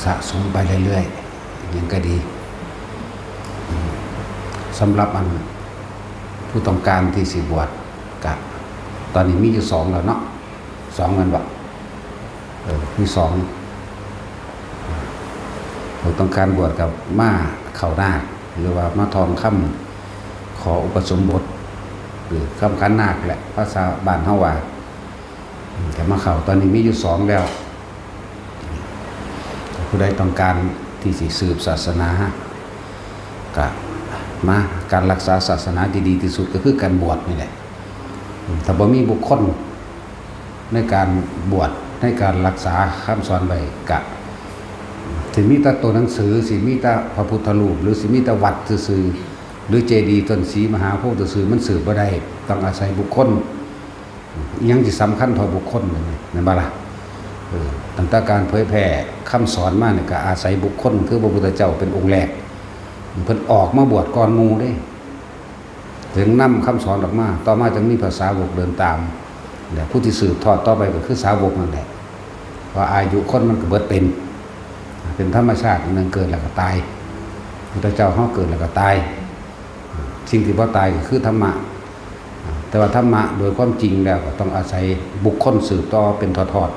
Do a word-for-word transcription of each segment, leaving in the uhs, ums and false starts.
สะสมไปเรื่อยๆ ยังก็ดี อืม สำหรับอันผู้ต้องการที่สิบวช กะ ตอนนี้มีอยู่สองแล้วเนาะ สองแม่นบ่ เออ มีสอง ผู้ต้องการบวชกับมาเข้านาค หรือว่ามาท่องคำขออุปสมบท หรือคำขันนาคแหละ ภาษาบ้านเฮาว่า อืม ก็มาเข้า ตอนนี้มีอยู่สองแล้ว ผู้ใดต้องการที่สิสืบศาสนา ก็มา การรักษาศาสนาที่ดีที่สุดก็คือการบวชนี่แหละ อืม ถ้าบ่มีบุคคลในการบวช ในการรักษาคำสอนไว้ ก็สิมีแต่ตัวหนังสือ สิมีแต่พระพุทธรูป หรือสิมีแต่วัดซื่อๆ หรือเจดีย์ต้นศรีมหาโพธิ์ซื่อๆ มันสืบบ่ได้ ต้องอาศัยบุคคล อิหยังสิสำคัญเท่าบุคคลนี่ แม่นบ่ล่ะ เออ ตั้งแต่การเผยแพร่คำสอนมาเนี่ยก็อาศัยบุคคล คือพระพุทธเจ้าเป็นองค์แรก เพิ่นออกมาบวชก่อนหมู่เด้ ถึงนำคำสอนออกมา ต่อมาจึงมีพระสาวกเดินตาม และผู้ที่สืบทอดต่อไปก็คือสาวกนั่นแหละ เพราะอายุคนมันก็เบิดเป็น เป็นธรรมชาติ อันหนึ่งเกิดแล้วก็ตาย พุทธเจ้าเฮาเกิดแล้วก็ตาย สิ่งที่บ่ตายก็คือธรรมะ แต่ว่าธรรมะโดยความจริงแล้วก็ต้องอาศัยบุคคลสืบต่อเป็นทอด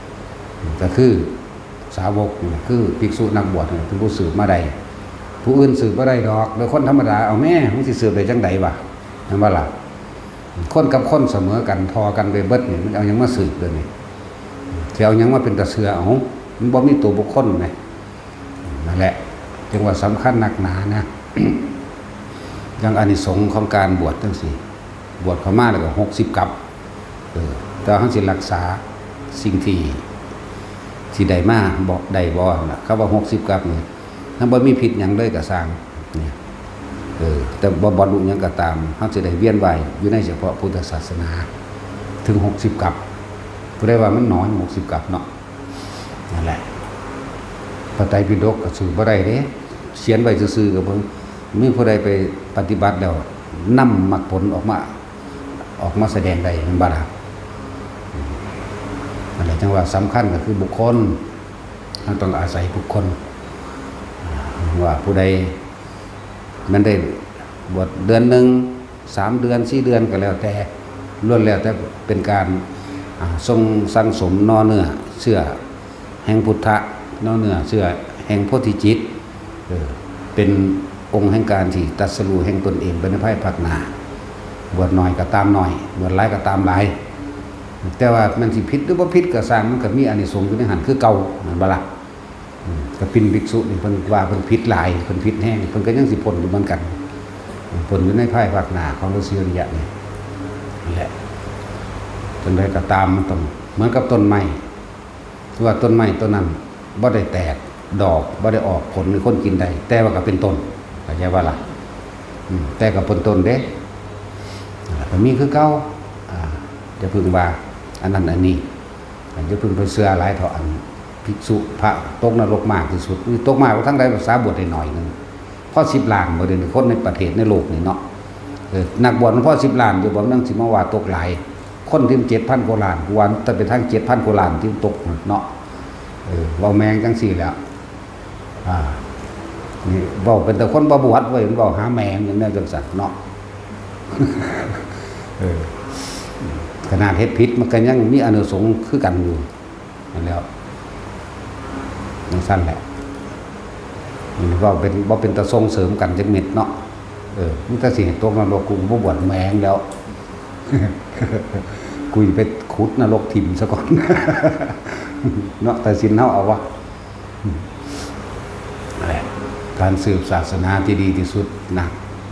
ๆ ก็คือสาวกนี่คือภิกษุนักบวชนี่เป็นผู้สืบมาได้ ผู้อื่นสืบบ่ได้ดอก โดยคนธรรมดา เอาแม่ มึงสิสืบได้จังใดวะ แม่นบ่ล่ะ คนกับคนเสมอกัน ทอกันไปเบิดนี่ มันเอาหยังมาสืบเดี๋ยวนี้ สิเอาหยังมาเป็นตาเชื่อ เอา มันบ่มีตัวบุคคลไง นั่นแหละ จึงว่าสำคัญนักหนานะ อย่างอานิสงส์ของการบวชจังซี่ บวชเข้ามาแล้วก็หกสิบกัป เออ แต่ว่าเฮาสิรักษาสิ่งที่ ที่ได้มาบ่ ได้บ่ล่ะ คำว่าหกสิบกัปนี่ ถ้าบ่มีผิดหยังเลยก็ซ่าง เนี่ย เออ แต่บ่บรรลุหยังก็ตาม เฮาสิได้เวียนว่ายอยู่ในเฉพาะพุทธศาสนา ถึงหกสิบกัป ผู้ใดว่ามันน้อย หกสิบกัปเนาะ นั่นแหละ พระไตรปิฎกก็สืบบ่ได้เด้ เขียนไว้ซื่อๆ ก็บ่มีผู้ใดไปปฏิบัติแล้วนำมรรคผลออกมา ออกมาแสดงได้ แม่นบ่ล่ะ อืม นั่นแหละ จังว่าสำคัญก็คือบุคคล เราต้องอาศัยบุคคล อ่า ว่าผู้ใด มันได้บวชเดือนหนึ่ง สามเดือน สี่เดือนก็แล้วแต่ ล้วนแล้วแต่เป็นการ อ่า ทรงสั่งสมหน่อเนื้อเชื้อแห่งพุทธะ หน่อเนื้อเชื้อแห่งโพธิจิต เออ เป็นองค์แห่งการที่ตรัสรู้แห่งตนเองไปในภายภาคหน้า บวชน้อยก็ตามน้อย บวชหลายก็ตามหลาย แต่ว่ามันสิผิดหรือบ่ผิดก็ซ่าง มันก็มีอานิสงส์อยู่ในหั้นคือเก่า แม่นบ่ล่ะ อืม ก็เป็นภิกษุนี่เพิ่นว่าเพิ่นผิดหลาย เพิ่นผิดแฮง เพิ่นก็ยังสิพ้นอยู่เหมือนกัน พ้นอยู่ในภายภาคหน้าของฤๅษีอริยะนี่ นั่นแหละ จังใดก็ตามมันต้องเหมือนกับต้นไม้ คือว่าต้นไม้ต้นนั้นบ่ได้แตกดอก บ่ได้ออกผลให้คนกินได้ แต่ว่าก็เป็นต้น เข้าใจบ่ล่ะ อืม แต่ก็เป็นต้นเด้ อ่า ก็มีคือเก่า อ่า อย่าเพิ่งว่าอันนั้นอันนี้ อย่าเพิ่งไปเชื่อหลายเถาะ อันภิกษุพระตกนรกมากที่สุด นี่ตกมากกว่าทั้งใด ภาษาบวชได้หน่อยหนึ่ง พอสิบล้านบ่ เดี๋ยวนี้คนในประเทศในโลกนี่เนาะ เออ นักบวชมันพอสิบล้านอยู่บ่ มันสิมาว่าตกหลาย คนที่เจ็ดพันกว่าล้าน กูว่าแต่เป็นทั้งเจ็ดพันกว่าล้านที่ตกเนาะ เออ เว้าแม่งจังซี่แหล้ว อ่า นี่เว้าเป็นแต่คนบ่บวชเว้ย มันเว้าหาแม่งอย่างแนวจังซั่นเนาะ เออ ขนาดเฮ็ดผิดมันก็ยังมีอานิสงส์คือกันอยู่ นั่นแหล้ว จังซั่นแหละ มันเว้าเป็น บ่เป็นตาส่งเสริมกันจักเม็ดเนาะ เออ มันแต่สิให้ตกนรก กูบ่บวชแม่งแล้ว กูสิไปขุดนรกถิ่มซะก่อน เนาะ แต่ศีลเฮาเอาวะ นั่นแหละ การสืบศาสนาที่ดีที่สุดนะ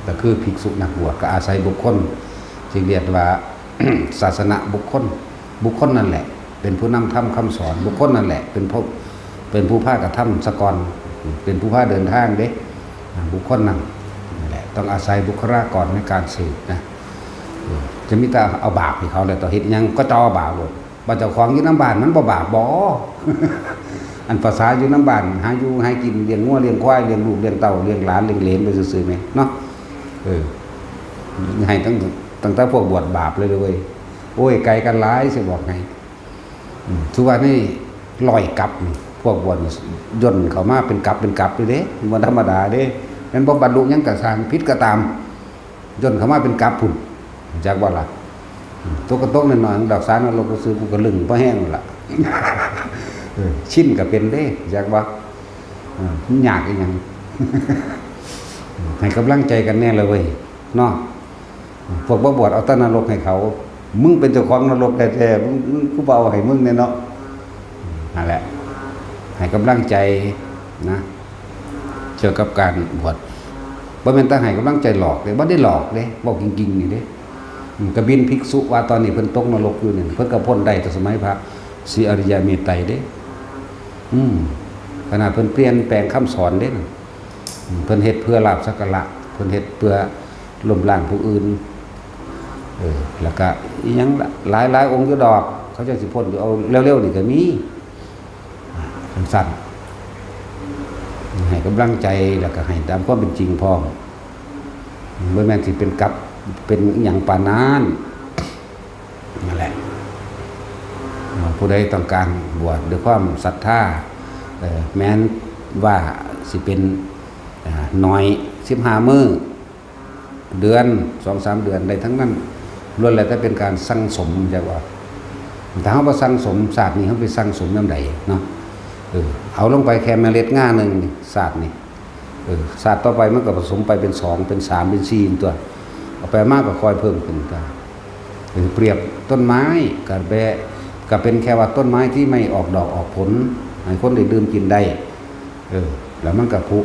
ก็คือภิกษุนักบวช ก็อาศัยบุคคล จึงเรียกว่า ศาสนบุคคล บุคคลนั่นแหละ เป็นผู้นำธรรมคำสอน บุคคลนั่นแหละ เป็นผู้ เป็นผู้พากระทำซะก่อน เป็นผู้พาเดินทางเด้ อ่า บุคคลนั้น นั่นแหละ ต้องอาศัยบุคลากรในการสืบนะ เออ จะมีแต่เอาบาปให้เขาแหละ ต่อเฮ็ดหยังก็ต่อเอาบาปโลด ว่าเจ้าของอยู่นำบ้านมันบ่บาปบ่ อันภาษาอยู่นำบ้าน หาอยู่หากิน เลี้ยงงัวเลี้ยงควาย เลี้ยงลูกเลี้ยงเต้า เลี้ยงหลานเลี้ยงเหลนไปซื่อๆแหมเนาะ เออ ให้ตั้ง ตั้งแต่พวกบวชบาปเลยเว้ย โอ้ย ไกลกันหลาย สิบอกให้ อืม ทุกวันนี้ร้อยกัปนี่ พวกบวชนี่ย่นเข้ามาเป็นกับเป็นกับเลยเด้ บ่ธรรมดาเด้ แม่นบ่บรรลุหยังก็ซ่าง ผิดก็ตาม ย่นเข้ามาเป็นกับพุ้น จักว่าล่ะ ตกก็ตกน้อยๆ ดอกสารนรกก็ซื้อ กูก็ลึงพอแห้งนั่นล่ะ เออ ชินก็เป็นเด้ จักว่า เออ มันยากอีหยัง ให้กำลังใจกันแน่เลยเว้ย เนาะ พวกบ่บวชเอาแต่นรกให้เขา มึงเป็นเจ้าของนรกแท้ๆ มึง มึง กูบ่เอาให้มึงแน่เนาะ นั่นแหละ ให้กำลังใจนะ เกี่ยวกับการบวช บ่แม่นแต่ให้กำลังใจหลอกเด้ บ่ได้หลอกเด้ เว้าจริงๆ นี่เด้ อืม กบิลภิกษุว่าตอนนี้เพิ่นตกนรกอยู่นี่ เพิ่นก็พ้นได้แต่สมัยพระศรีอริยเมตไตรเด้ อืม ขนาดเพิ่นเปลี่ยนแปลงคำสอนเด้ อืม เพิ่นเฮ็ดเพื่อลาภสักการะ เพิ่นเฮ็ดเพื่อล้มล้างผู้อื่น เออ แล้วก็อีหยังละ หลายๆ องค์อยู่ดอก เขาเจ้าสิพ้นอยู่ เอาเร็วๆ นี่ก็มี อ่า จั่งซั้น ให้กำลังใจ แล้วก็ให้ตามความเป็นจริงพร้อม บ่แม่นสิเป็นกับ เป็นอิหยังปานนั้น นั่นแหละ อ่า ผู้ใดต้องการบวชด้วยความศรัทธา เอ่อ แม้นว่าสิเป็น อ่า น้อย สิบห้ามื้อ เดือน สองสามเดือนได้ทั้งนั้น ล้วนแล้วแต่เป็นการสั่งสม จักว่า ถ้าเฮาบ่สั่งสม ชาตินี้เฮาไปสั่งสมยามใดเนาะ เออ เอาลงไปแค่เมล็ดงาหนึ่งนี่ ชาตินี้ เออ ชาติต่อไปมันก็ผสมไปเป็นสอง เป็นสาม เป็นสี่ตัว เอาไปมาก็ค่อยเพิ่มขึ้นตัว เออ เปรียบต้นไม้ก็แบะ ก็เป็นแค่ว่าต้นไม้ที่ไม่ออกดอกออกผล ให้คนได้ดื่มกินได้ เออ แล้วมันก็ผุ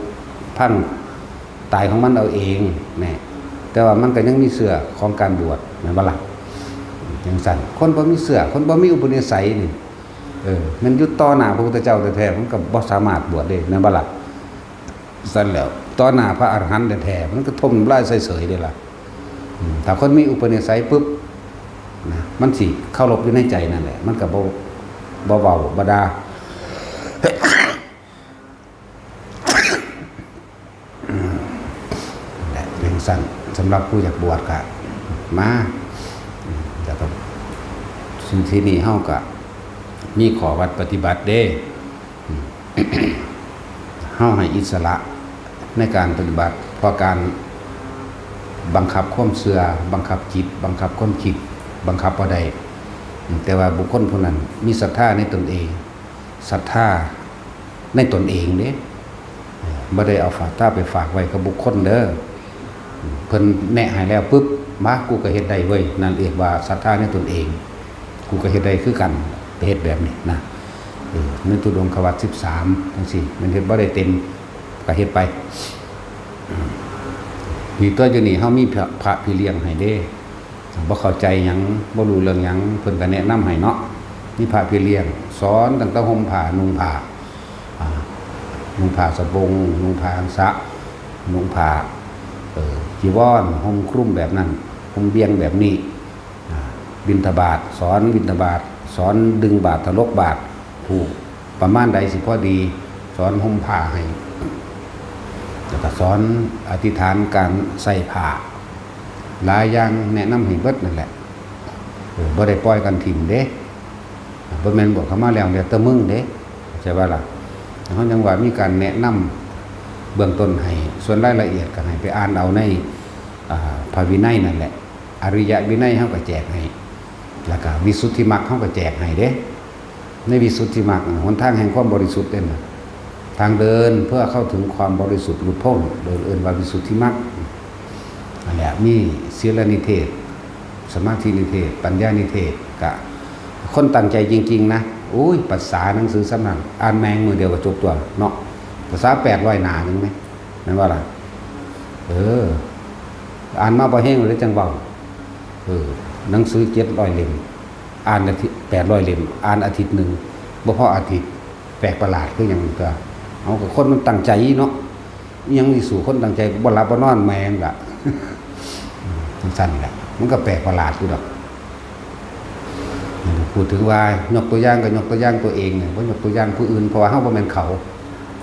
พังตายของมันเอาเองแน่ แต่ว่ามันก็ยังมีเสื้อของการบวช แม่นบ่ล่ะ จั่งซั้น คนบ่มีเสื้อ คนบ่มีอุปนิสัยนี่ เออ แม่นอยู่ต่อหน้าพระพุทธเจ้าแท้ๆ มันก็บ่สามารถบวชได้ แม่นบ่ล่ะ ซั้นแล้ว ต่อหน้าพระอรหันต์แท้ๆ มันก็ถมน้ำลายใส่เสยเด้ล่ะ อืม ถ้าคนมีอุปนิสัยปุ๊บ นะ มันสิเคารพอยู่ในใจนั่นแหละ มันก็บ่ บ่เว้า บ่ด่า อืม นั่นแหละ จั่งซั้น สำหรับผู้อยากบวชก็มา อืม แล้วก็ ซึ่งที่นี่เฮาก็มีข้อวัดปฏิบัติเด้ อืม เฮาให้อิสระในการปฏิบัติ เพราะการบังคับความเชื่อ บังคับจิต บังคับความคิด บังคับบ่ได้ อืม แต่ว่าบุคคลผู้นั้นมีศรัทธาในตนเอง ศรัทธาในตนเองเด้ เออ บ่ได้เอาศรัทธาไปฝากไว้กับบุคคลเด้อ เพิ่นแนะให้แล้วปุ๊บ มา กูก็เฮ็ดได้เว้ย นั่นเรียกว่าศรัทธาในตนเอง กูก็เฮ็ดได้คือกัน ไปเฮ็ดแบบนี้นะ เออ ในธุดงควัตรสิบสาม จั่งซี้ แม่นเฮ็ดบ่ได้เต็ม ก็เฮ็ดไป อืม นี่ตัวอยู่นี่ เฮามีพระ พระพี่เลี้ยงให้เด้ บ่เข้าใจหยัง บ่รู้เรื่องหยัง เพิ่นก็แนะนำให้เนาะ มีพระพี่เลี้ยง สอนตั้งแต่ห่มผ้า นุ่งผ้า อ่า นุ่งผ้าสบง นุ่งผ้าอังสะ นุ่งผ้า เอ่อ จีวร ห่มคลุมแบบนั้น ห่มเบี่ยงแบบนี้ อ่า บิณฑบาต สอนบิณฑบาต สอนดึงบาตร ถลกบาตร ผูกประมาณใดสิพอดี สอนห่มผ้าให้ แล้วก็สอนอธิษฐานการใส่ผ้า หลายอย่างแนะนำให้เบิดนั่นแหละ เออ บ่ได้ปล่อยกันถิ่มเด้ บ่แม่นบวชเข้ามาแล้ว แล้วแต่มึงเด้ เข้าใจบ่ล่ะ เฮายังว่ามีการแนะนำเบื้องต้นให้ ส่วนรายละเอียดก็ให้ไปอ่านเอาใน อ่า พระวินัยนั่นแหละ อริยวินัยเฮาก็แจกให้ แล้วก็วิสุทธิมรรคเฮาก็แจกให้เด้ ในวิสุทธิมรรคน่ะ หนทางแห่งความบริสุทธิ์เด้น่ะ ทางเดินเพื่อเข้าถึงความบริสุทธิ์หลุดพ้น โดยเอิ้นว่าวิสุทธิมรรค นั่นแหละ มีศีลนิเทศ สมาธินิเทศ ปัญญานิเทศ กะ คนตั้งใจจริงๆ นะ โอ้ย ภาษาหนังสือสำนัก อ่านแม่งมื้อเดียวก็จบตัวเนาะ ภาษาแปดร้อยหน้าหนึ่งไหม แม่นบ่ล่ะ เออ อ่านมาบ่แห้งเลยจั่งเว้า เออ หนังสือเจ็ดร้อยเล่ม อ่านอาทิตย์ แปดร้อยเล่ม อ่านอาทิตย์หนึ่ง บ่พออาทิตย์ แปลกประหลาดคือหยังตัว เอา ก็คนมันตั้งใจเนาะ อิหยังสิสู้คนตั้งใจ บ่หลับบ่นอนแม่งล่ะ จั่งซั้นแหละ มันก็แปลกประหลาดอยู่ดอก พูดถึงว่ายกตัวอย่างก็ยกตัวอย่างตัวเองเนี่ย บ่ยกตัวอย่างผู้อื่น เพราะว่าเฮาบ่แม่นเขา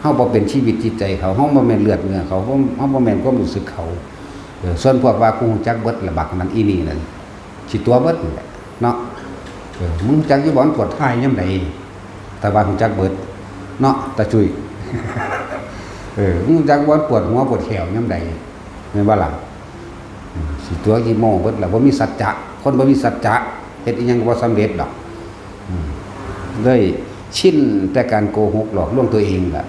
เฮาบ่เป็นชีวิตจิตใจเขา เฮาบ่แม่นเลือดเนื้อเขา เฮา เฮาบ่แม่นความรู้สึกเขา เออ ส่วนพวกว่ากูรู้จักเบิดละบักนั่นอีนี่นั่น สิตั๋วเบิดนั่นแหละเนาะ เออ มึงรู้จักอยู่บ่ มันปวดท้ายยามใด แต่ว่ารู้จักเบิด เนาะ ตาจุย เออ มึงจักว่าปวดหัวปวดแขวยามใด แม่นบ่ล่ะ อืม สิตั๋วขี้โม้เบิดล่ะ บ่มีสัจจะ คนบ่มีสัจจะ เฮ็ดอิหยังก็บ่สำเร็จดอก อืม เลยชินแต่การโกหกหลอกลวงตัวเองล่ะ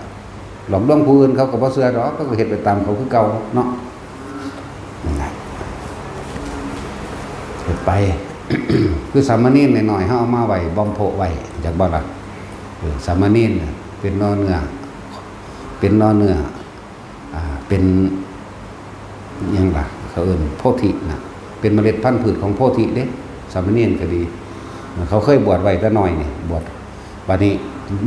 หลอกลวงผู้อื่นเขาก็บ่เชื่อดอก เขาก็เฮ็ดไปตามเขาคือเก่าเนาะ นั่นล่ะ เฮ็ดไป คือสามเณรน้อยๆ เฮาเอามาไว้บ่มโพะไว้ จักบ่ล่ะ เออ สามเณรน่ะ เป็นหน่อเนื้อ เป็นหน่อเนื้อ อ่า เป็นหยังล่ะ เขาเอิ้นโพธิน่ะ เป็นเมล็ดพันธุ์พืชของโพธิเด้ สามเณรก็ดี เขาเคยบวชไว้แต่น้อยนี่ บวช บัดนี้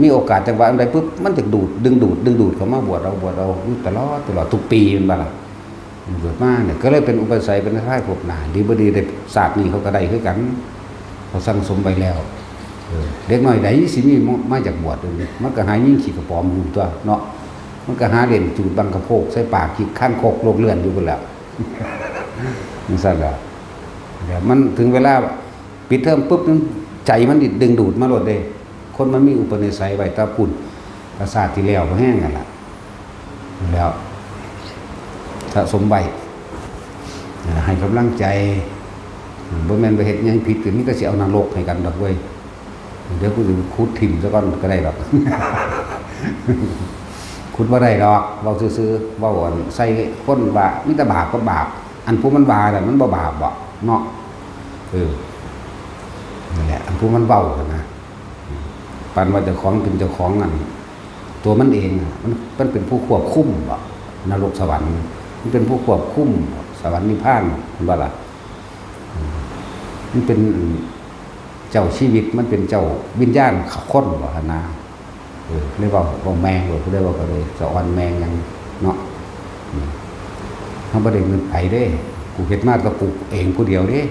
มีโอกาสจังหวะอันใดปุ๊บ มันจะดูด ดึงดูด ดึงดูดเข้ามาบวชเอา บวชเอาอยู่ตลอด ตลอดทุกปี แม่นบ่ล่ะ บวชมาเนี่ย ก็เลยเป็นอุปนิสัยเป็นทายภพหน้า ดีบ่ดีได้ชาตินี้เขาก็ได้คือกัน เขาสั่งสมไว้แล้ว เออ เด็กน้อยใดสิมีมาจากบวชเดี๋ยวนี้ มันก็หายิงขี้กระป๋อมอยู่ตัวเนาะ มันก็หาเล่นจูดบังกะโพกใส่ปากขี้ข้างโคกโลกเลื่อนอยู่พุ่นแหล้ว จั่งซั่นล่ะ เดี๋ยวมันถึงเวลาปิดเทอมปุ๊บ ใจมันดึงดูดมาโลดเด้ คนมันมีอุปนิสัยไว้แต่พุ้น แต่ชาติที่แล้วบ่แฮงนั่นล่ะ แล้วสะสมไว้ ให้กำลังใจ บ่แม่นไปเฮ็ดหยังผิด ก็มีแต่สิเอานรกให้กันดอกเว้ย เดี๋ยวกูสิขุดถิ่มซะก่อนก็ได้ดอก ขุดบ่ได้ดอก เว้าซื่อๆ เว้าอันใส่คนว่ามีแต่บาปกับบาป อันผู้มันว่าน่ะมันบ่บาปบ่เนาะ เออ นั่นแหละ อันผู้มันเว้าน่ะนะ ปานว่าเจ้าของเป็นเจ้าของอัน ตัวมันเองน่ะ มัน มันเป็นผู้ควบคุมบ่ นรกสวรรค์ มันเป็นผู้ควบคุมบ่ สวรรค์นิพพาน เห็นบ่ล่ะ อืม มันเป็นเจ้าชีวิต มันเป็นเจ้าวิญญาณคนบ่หั่นนะ เออ เลยเว้า เว้าแม่งโลด ผู้ใดเว้าก็เลยสะออนแม่งหยังเนาะ อืม เฮาบ่ได้เงินไผเด้ กูเฮ็ดมาก็กูเองผู้เดียวเด้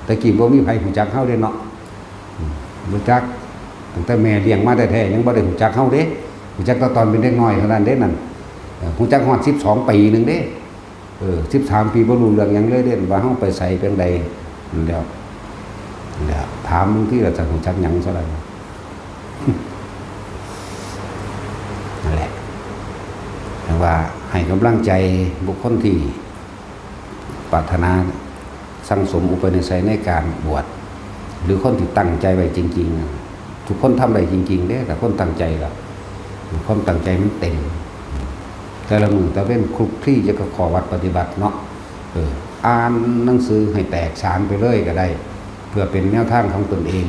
แต่กี้บ่มีไผรู้จักเฮาเด้เนาะ อืม รู้จักตั้งแต่แม่เลี้ยงมาแท้ๆ ยังบ่ได้รู้จักเฮาเด้ รู้จักแต่ตอนเป็นเด็กน้อยเท่านั้นเด้นั่น เออ รู้จักฮอดสิบสองปีหนึ่งเด้ เออ สิบสามปีบ่รู้เรื่องหยังเลยเด้ ว่าเฮาไปไสเป็นใด นั่นแหล้ว นั่นแหล้ว ถามมึงที่ละจะรู้จักหยังซะแล้ว นั่นแหละ แต่ว่าให้กำลังใจบุคคลที่ปรารถนาสั่งสมอุปนิสัยในการบวช หรือคนที่ตั้งใจไว้จริงๆ ทุกคนทำได้จริงๆ เด้ แต่คนตั้งใจละ ความตั้งใจมันเต็ม แต่ละมื้อแต่เว้นคลุกคลีอยู่กับข้อวัดปฏิบัติเนาะ เออ อ่านหนังสือให้แตกฉานไปเลยก็ได้ เพื่อเป็นแนวทางของตนเอง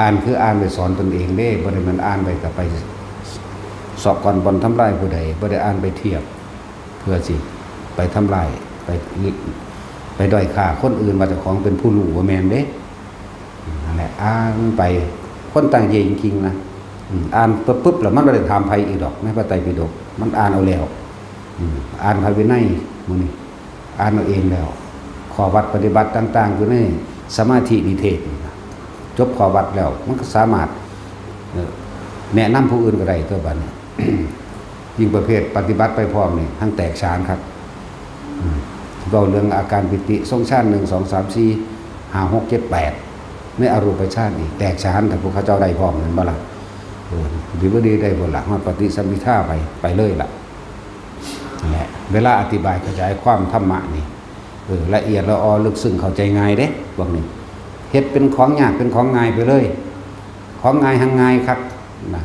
อ่านคืออ่านไปสอนตนเองเด้ บ่ได้แม่นอ่านไปก็ไปเซาะก้อนบ่อนทำลายผู้ใด บ่ได้อ่านไปเทียบ เพื่อสิไปทำลาย ไป ไปด้อยค่าคนอื่นว่าเจ้าของเป็นผู้รู้ บ่แม่นเด้ นั่นแหละ อ่านไป คนตั้งใจจริงๆ นะ อืม อ่านปุ๊บๆ แล้วมันบ่ได้ถามไผอีกดอก ในพระไตรปิฎก มันอ่านเอาแล้ว อืม อ่านพระวินัย มื้อนี้ อ่านเอาเองแล้ว ข้อวัดปฏิบัติต่างๆ อยู่ในสมาธินิเทศนี่นะ จบข้อวัดแล้ว มันก็สามารถ เอ่อ แนะนำผู้อื่นก็ได้ตัวบัดนี้ ยิ่งประเภทปฏิบัติไปพร้อมนี่ ทั้งแตกฉานครับ อืม เว้าเรื่องอาการปิติ ทรงฌาน หนึ่ง สอง สาม สี่ ห้า หก เจ็ด แปด ในอรูปฌานอีก แตกฉาน ถ้าพวกเขาเจ้าได้พร้อม แม่นบ่ล่ะ เออ ดีบ่ดีได้บ่ล่ะ ฮอดปฏิสัมภิทาไป ไปเลยล่ะ นั่นแหละ เวลาอธิบายขยายความธรรมะนี่ เออ ละเอียดละออลึกซึ้งเข้าใจง่ายเด้ พวกนี้ เฮ็ดเป็นของยากเป็นของง่ายไปเลย ของง่ายหังง่ายคัก นะ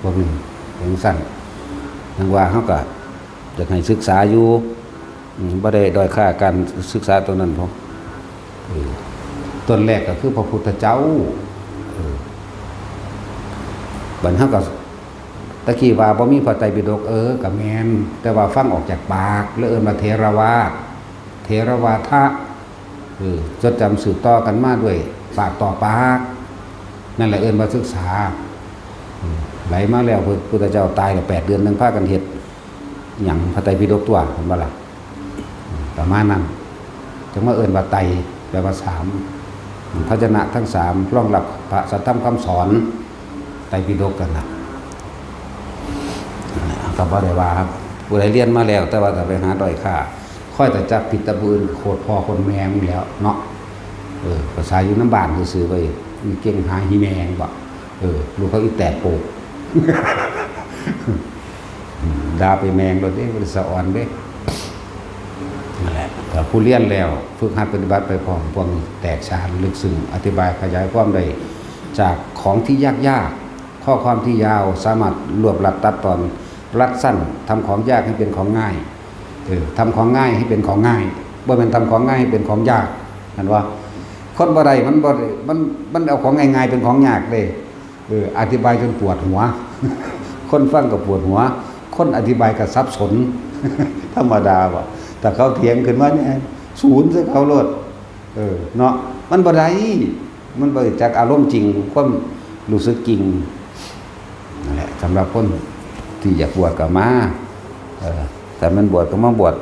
พวกนี้ จั่งซั้น จั่งว่าเฮาก็อยากให้ศึกษาอยู่ อืม บ่ได้ด้อยค่าการศึกษาตัวนั้นพอ เออ ต้นแรกก็คือพระพุทธเจ้า เออ บัดเฮาก็ ตะกี้ว่าบ่มีพระไตรปิฎก เออ ก็แม่น แต่ว่าฟังออกจากปาก แล้วเอิ้นว่าเถรวาท เถรวาทะ เออ จดจำสืบต่อกันมาด้วยปากต่อปาก นั่นแหละเอิ้นว่าศึกษา อืม ไหลมาแล้ว พระพุทธเจ้าตายแล้วแปดเดือนหนึ่งพากันเฮ็ด หยังพระไตรปิฎกตัว เห็นบ่ล่ะ ประมาณนั้น จั่งมาเอิ้นว่าไตร แปลว่าสาม พยัญชนะทั้งสามรองรับพระสัทธรรมคำสอน ไตรปิฎกกันนะ ก็บ่ได้ว่าผู้ใดเรียนมาแล้ว แต่ว่าถ้าไปหาด้อยค่า คอยแต่จับผิดแต่ผู้อื่น โคตรพ่อโคตรแม่มึงแล้วเนาะ เออ ภาษาอยู่น้ำบ้านซื่อๆ เว้ย มีเก่งหาหีแมงบ่ เออ ลูกเขาอีแตกโปก ด่าไปแม่งโลดเด้ บ่ได้สะออนเด้ นั่นแหละ แต่ผู้เรียนแล้ว ฝึกหัดปฏิบัติไปพร้อม พวกนี้แตกฉานลึกซึ้ง อธิบายขยายความได้ จากของที่ยากๆ ข้อความที่ยาว สามารถรวบรัดตัดตอน รัดสั้น ทำของยากให้เป็นของง่าย เออ ทำของง่ายให้เป็นของง่าย บ่แม่นทำของง่ายให้เป็นของยาก หันว่า คนบ่ได้ มันบ่ได้ มัน มันเอาของง่ายๆ เป็นของยากเด้ เออ อธิบายจนปวดหัว คนฟังก็ปวดหัว คนอธิบายก็สับสน ธรรมดาบ่ ถ้าเขาเถียงขึ้นมาเนี่ย ศูนย์ใส่เขาโลด เออ เนาะ มันบ่ได้ มันบ่ได้จักอารมณ์จริง ความรู้สึกจริง นั่นแหละ สำหรับคนที่อยากบวชก็มา เออ แต่มันบวชก็มาบวช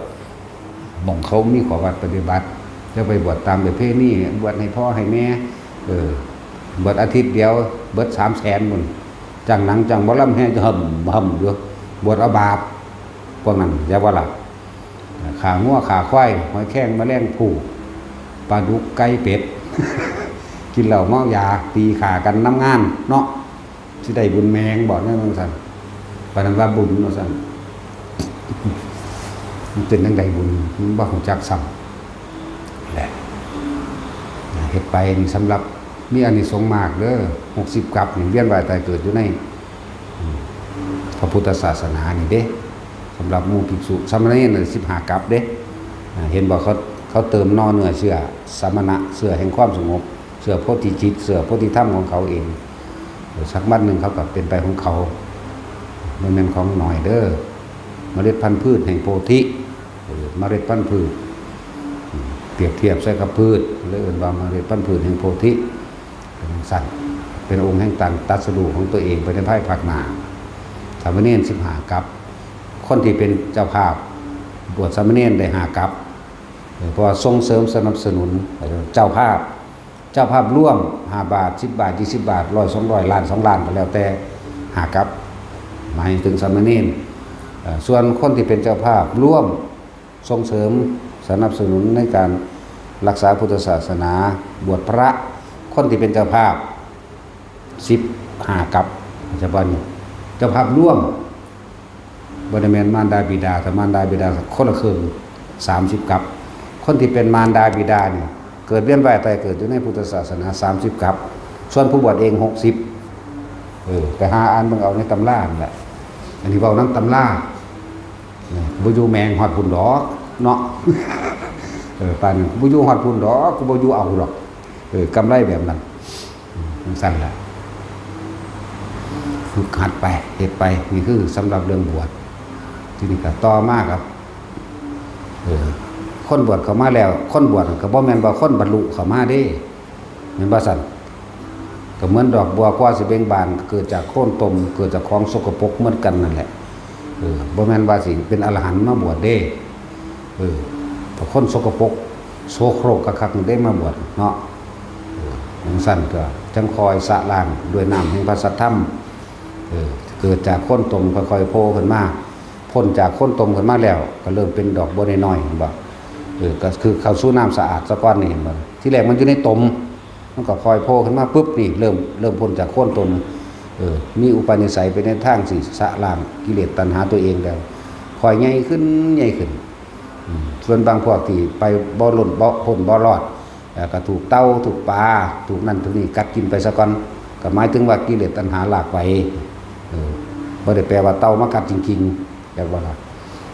หม่องเขามีข้อวัดปฏิบัติ จะไปบวชตามประเพณี บวชให้พ่อให้แม่ เออ บวชอาทิตย์เดียว เบิดสามแสนพุ้น จ้างหนังจ้างหมอลำแห่จะห่ำห่ำอยู่ บวชเอาบาป พวกนั้น อย่าว่าล่ะ ขางัวขาควาย หอยแครงแมลงภู่ ปลาดุกไก่เป็ด กินเหล้าเมายา ตีฆ่ากันนำงาน เนาะ สิได้บุญแม่งบ่ แนวจั่งซั่น ปานนั้นว่าบุญว่าซั่น มันเป็นจั่งใดบุญ มันบ่รู้จักซ้ำ แหละ เฮ็ดไปนี่สำหรับมีอานิสงส์มากเด้อ หกสิบกัปนี่ เวียนว่ายตายเกิดอยู่ใน อืม พระพุทธศาสนานี่เด้ สำหรับหมู่ภิกษุ สามเณรน่ะ สิบห้ากัปเด้ อ่า เห็นบ่ เขา เขาเติมนอเนื้อเชื้อ สมณะ เชื้อแห่งความสงบ เชื้อโพธิจิต เชื้อโพธิธรรมของเขาเอง เออ สักวันหนึ่งเขาก็เป็นไปของเขา บ่แม่นของน้อยเด้อ เมล็ดพันธุ์พืชแห่งโพธิ เออ เมล็ดพันธุ์พืช อืม เปรียบเทียบใส่กับพืช เลยเอิ้นว่าเมล็ดพันธุ์พืชแห่งโพธิ เป็นจั่งซั่น เป็นองค์แห่งการตรัสรู้ของตัวเองไปในภายภาคหน้า สามเณรสิบห้ากัป คนที่เป็นเจ้าภาพ บวชสามเณรได้ห้ากัป เออ เพราะว่าส่งเสริมสนับสนุน เออ เจ้าภาพ เจ้าภาพร่วม ห้าบาท สิบบาท ยี่สิบบาท ร้อย สองร้อย ล้าน สองล้าน ก็แล้วแต่ ห้ากัป หมายถึงสามเณร เอ่อ ส่วนคนที่เป็นเจ้าภาพร่วมส่งเสริมสนับสนุนในการรักษาพุทธศาสนา บวชพระ คนที่เป็นเจ้าภาพ สิบห้ากัป ปัจจุบันนี้ เจ้าภาพร่วม บ่ได้แม่นมารดาบิดา แต่มารดาบิดาคนละครึ่ง สามสิบกัป คนที่เป็นมารดาบิดานี่ เกิดเวียนว่ายตายเกิดอยู่ในพุทธศาสนา สามสิบกัป ส่วนผู้บวชเอง หกสิบ เออ ไปหาอ่านเบิ่งเอาในตำรานั่นแหละ อันนี้เว้านำตำรา นะ บ่อยู่แม่งฮอดพุ้นดอก เนาะ เออ ปานนั้น บ่อยู่ฮอดพุ้นดอก กูบ่อยู่เอาดอก เออ กำไรแบบนั้น อืม จั่งซั่นล่ะ ฝึกหัดไป เฮ็ดไป นี่คือสำหรับเรื่องบวช ทีนี้ก็ต่อมาครับ เออ คนบวชเข้ามาแล้ว คนบวชก็บ่แม่นว่าคนบรรลุเข้ามาเด้ แม่นบ่ซั่น ก็เหมือนดอกบัวกว่าสิเบ่งบาน เกิดจากโคลนตม เกิดจากของสกปรกเหมือนกันนั่นแหละ เออ บ่แม่นว่าสิเป็นอรหันต์มาบวชเด้ เออ แต่คนสกปรก โสโครกคักๆ นี่ได้มาบวชเนาะ เออ จั่งซั่นก็จั่งคอยสะล้างด้วยน้ำแห่งพระสัทธรรม เออ เกิดจากโคลนตมค่อยๆ โผล่ขึ้นมา พ้นจากโคลนตมขึ้นมาแล้ว ก็เริ่มเป็นดอกบัวน้อยๆ เห็นบ่ เออ ก็คือเข้าสู่น้ำสะอาดซะก่อนนี่ เห็นบ่ ที่แรกมันอยู่ในตม มันก็ค่อยโผล่ขึ้นมาปุ๊บนี่ เริ่ม เริ่มพ้นจากโคลนตม เออ มีอุปนิสัยไปในทางสิสะล้างกิเลสตัณหาตัวเองแล้ว ค่อยใหญ่ขึ้น ใหญ่ขึ้น อืม ส่วนบางพวกที่ไปบ่ล้นบ่พ้นบ่รอด แล้วก็ถูกเต่า ถูกปลา ถูกนั่นถูกนี่กัดกินไปซะก่อน ก็หมายถึงว่ากิเลสตัณหาลากไป เออ บ่ได้แปลว่าเต่ามากัดจริงๆ แบบว่าล่ะ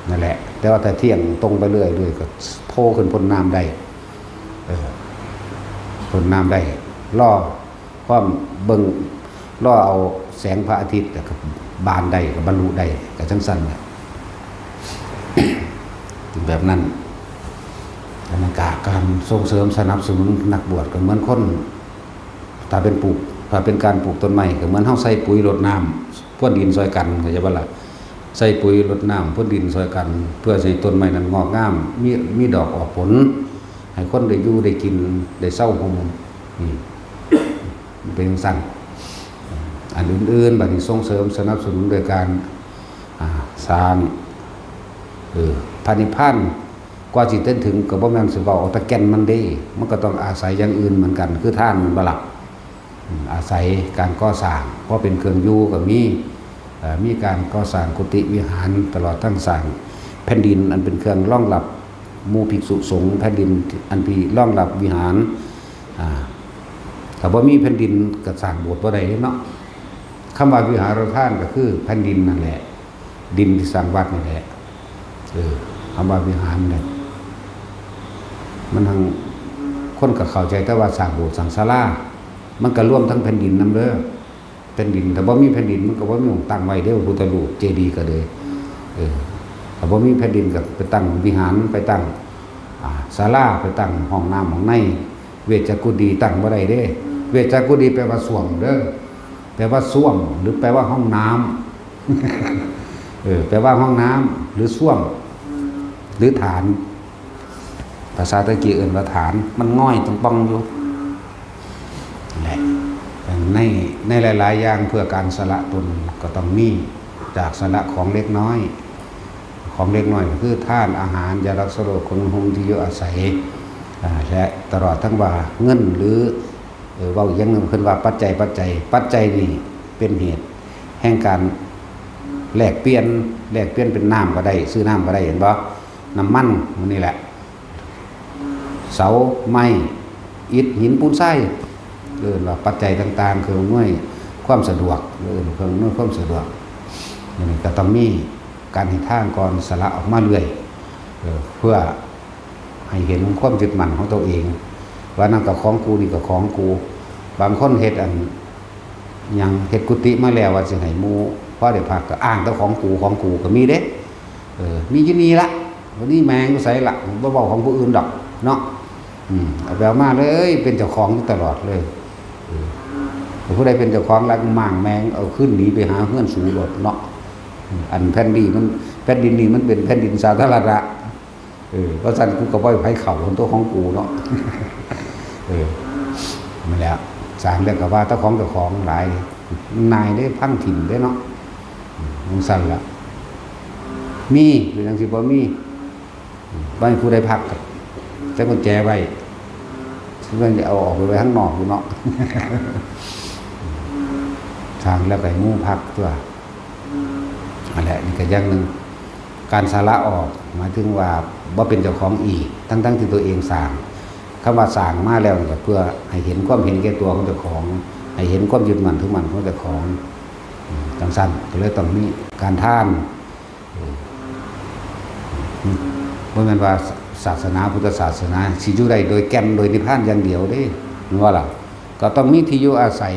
นั่นแหละ แต่ว่าถ้าเที่ยงตรงไปเรื่อยๆ ก็โผล่ขึ้นพ้นน้ำได้ เออ พ้นน้ำได้ รอความเบิ่ง รอเอาแสงพระอาทิตย์ แล้วก็บานได้ ก็บรรลุได้ ก็จั่งซั่นแหละ แบบนั้น อันนั้นก็การส่งเสริมสนับสนุนนักบวชก็เหมือนคน ถ้าเป็นปลูก ถ้าเป็นการปลูกต้นไม้ก็เหมือนเฮาใส่ปุ๋ยรดน้ำพรวนดินซอยกัน เข้าใจบ่ล่ะ ใส่ปุ๋ยรดน้ำพรวนดินซอยกัน เพื่อให้ต้นไม้นั้นงอกงาม มี มีดอกออกผล ให้คนได้อยู่ได้กิน ได้เซาโฮม อืม เป็นจั่งซั่น อันอื่นๆ บัดนี้ส่งเสริมสนับสนุนโดยการ อ่า สร้าง เออ พระนิพพาน กว่าสิเต็มถึงก็บ่แม่นสิเว้าเอาแต่แก่นมันเด้ มันก็ต้องอาศัยอย่างอื่นเหมือนกัน คือทาน แม่นบ่ล่ะ อืม อาศัยการก่อสร้าง พอเป็นเครื่องอยู่ก็มี เอ่อมีการก่อสร้างกุฏิวิหาร ตลอดทั้งสร้างแผ่นดินอันเป็นเครื่องรองรับหมู่ภิกษุสงฆ์ แผ่นดินอันที่รองรับวิหาร อ่า ถ้าบ่มีแผ่นดินก็สร้างโบสถ์บ่ได้เนาะ คำว่าวิหารทานก็คือแผ่นดินนั่นแหละ ดินที่สร้างวัดนี่แหละ เออ คำว่าวิหารเนี่ย มันทั้งคนก็เข้าใจแต่ว่าสร้างโบสถ์สร้างศาลา มันก็รวมทั้งแผ่นดินนำเด้อ แผ่นดิน ถ้าบ่มีแผ่นดินมันก็บ่มีหม้องตั้งไว้เด้อ พระพุทธรูป เจดีย์ก็เลย เออ ถ้าบ่มีแผ่นดินก็ไปตั้งวิหาร ไปตั้ง อ่า ศาลา ไปตั้งห้องน้ำห้องใน เวชกุดีตั้งบ่ได้เด้ เวชกุดีแปลว่าส้วมเด้อ แปลว่าส้วม หรือแปลว่าห้องน้ำ เออ แปลว่าห้องน้ำ หรือส้วม หรือฐาน ภาษาตะกี้เอิ้นว่าฐาน มันง่อยตรงป่องอยู่ นั่นแหละ ใน ในหลายๆอย่างเพื่อการสละตนก็ต้องมี จากสละของเล็กน้อย ของเล็กน้อยก็คือทานอาหาร ยารักษาโรค เครื่องนุ่งห่ม ที่อยู่อาศัย อ่า และตลอดทั้งว่าเงินหรือ เออ เว้าอีกอย่างหนึ่งเพิ่นว่าปัจจัย ปัจจัย ปัจจัยนี่เป็นเหตุแห่งการแลกเปลี่ยน แลกเปลี่ยนเป็นน้ำก็ได้ ซื้อน้ำก็ได้ เห็นบ่ น้ำมัน มันนี่แหละ เสาไม้ อิฐ หิน ปูน ทราย เอิ้นว่าปัจจัยต่างๆ เครื่องอำนวยความสะดวก เอิ้นเครื่องอำนวยความสะดวก อันนี้ก็ต้องมีการให้ทานก่อน สละออกมาเรื่อย เออ เพื่อให้เห็นความยึดมั่นของตัวเอง ว่านั่นก็ของกู นี่ก็ของกู บางคนเฮ็ดอัน หยัง เฮ็ดกุฏิมาแล้วว่าสิให้หมู่พอได้พัก ก็อ้างแต่ของกู ของกูก็มีเด้ เออ มีอยู่นี่ละ วันนี้แม่งอยู่ไสละ บ่เว้าของผู้อื่นดอกเนาะ อืม เอาไปเอามาเลย เป็นเจ้าของอยู่ตลอดเลย เออ ผู้ใดเป็นเจ้าของแล้วม้างแม่ง เอาขึ้นหนีไปหาเฮือนสูโลดเนาะ อืม อันแผ่นดินมัน แผ่นดินนี่มันเป็นแผ่นดินสาธารณะ เออ เพราะฉะนั้นกูก็บ่ให้ไผเข้า ของตัวของกูเนาะ เออ นั่นแหละ สร้างแล้วก็ว่าแต่ของเจ้าของหลาย นายได้พังถิ่นได้เนาะ อืม จั่งซั่นล่ะ มี เป็นจั่งซี่บ่มี อืม บ่ให้ผู้ใดพัก แต่กุญแจไว้ เพิ่นจะเอาออกไปไว้ข้างนอกอยู่เนาะ สร้างแล้วก็ให้หมู่พักตัว นั่นแหละ นี่ก็อย่างหนึ่ง การสละออก หมายถึงว่าบ่เป็นเจ้าของอีก ทั้งๆที่ตัวเองสร้าง คำว่าสร้างมาแล้วนี่ก็เพื่อให้เห็นความเห็นแก่ตัวของเจ้าของ ให้เห็นความยึดมั่นถือมั่นของเจ้าของ อืม จั่งซั่น ก็เลยต้องมีการทาน อืม บ่แม่นว่าศาสนา พุทธศาสนา สิอยู่ได้โดยแก่น โดยนิพพานอย่างเดียวเด้ แม่นบ่ล่ะ ก็ต้องมีที่อยู่อาศัย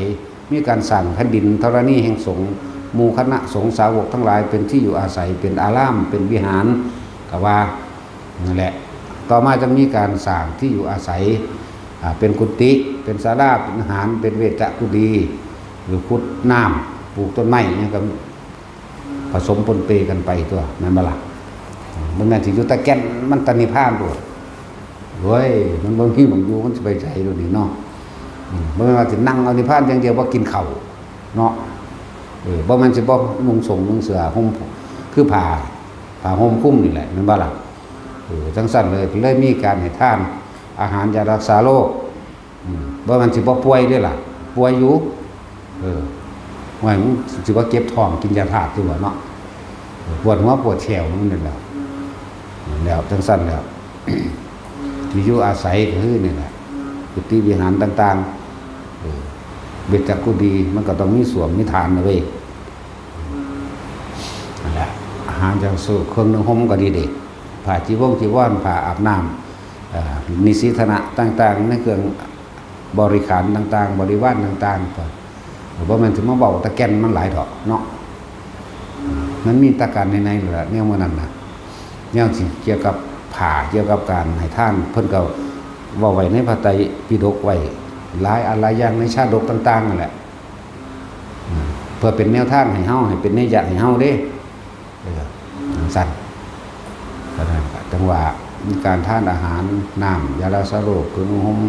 มีการสร้างแผ่นดินธรณีแห่งสงฆ์ หมู่คณะสงฆ์สาวกทั้งหลายเป็นที่อยู่อาศัย เป็นอาราม เป็นวิหาร ก็ว่านั่นแหละ ต่อมาจึงมีการสร้างที่อยู่อาศัย อ่า เป็นกุฏิ เป็นศาลา เป็นวิหาร เป็นเวชกุดี หรือขุดน้ำ ปลูกต้นไม้ อิหยังก็ผสมปนเปกันไปตัว แม่นบ่ล่ะ บ่แม่นสิอยู่แต่แก่นมันแต่นิพพานโลด โอ้ย มันบ่มีหม่องอยู่ มันสิไปไสโลดนี่เนาะ อืม บ่แม่นว่าสินั่งเอานิพพานอย่างเดียว บ่กินข้าวเนาะ เออ บ่แม่นสิบ่นุ่งสงนุ่งเสื้อห่ม คือผ้า ผ้าห่มคลุมนี่แหละ แม่นบ่ล่ะ เออ จั่งซั่นเลย เลยมีการให้ทานอาหารยารักษาโรค อืม บ่แม่นสิบ่ป่วยเด้ล่ะ ป่วยอยู่ เออ ว่ามันสิว่าเจ็บท้องกินยาธาตุอยู่บ่เนาะ เออ ปวดหัวปวดแข้วมันนั่นแหละ แล้วจั่งซั่นแล้ว ที่อยู่อาศัยก็คือนี่แหละ กุฏิวิหารต่างๆ เออ เวชกุดีมันก็ต้องมีส้วมมีฐานนะเว้ย นั่นแหละ อาหารจั่งสู้ เครื่องนุ่งห่มก็ดีเด้ ผ้าจีวงจีวร ผ้าอาบน้ำ เอ่อ นิสิทนะต่างๆ ในเครื่องบริขารต่างๆ บริวารต่างๆ ก็บ่แม่นสิมาเว้าแต่แก่นมันหลายดอกเนาะ มันมีแต่การในๆ นั่นล่ะ แนวมื้อนั้นน่ะ แนวสิเกี่ยวกับผ้า เกี่ยวกับการให้ทาน เพิ่นก็เว้าไว้ในพระไตรปิฎกไว้ หลายอันหลายอย่างในชาดกต่างๆ นั่นแหละ อืม เพื่อเป็นแนวทางให้เฮา ให้เป็นนัยยะให้เฮาเด้ เออ จั่งซั่น ก็นั่นก็จั่งว่ามีการทานอาหาร น้ำ ยารักษาโรค เครื่องนุ่งห่ม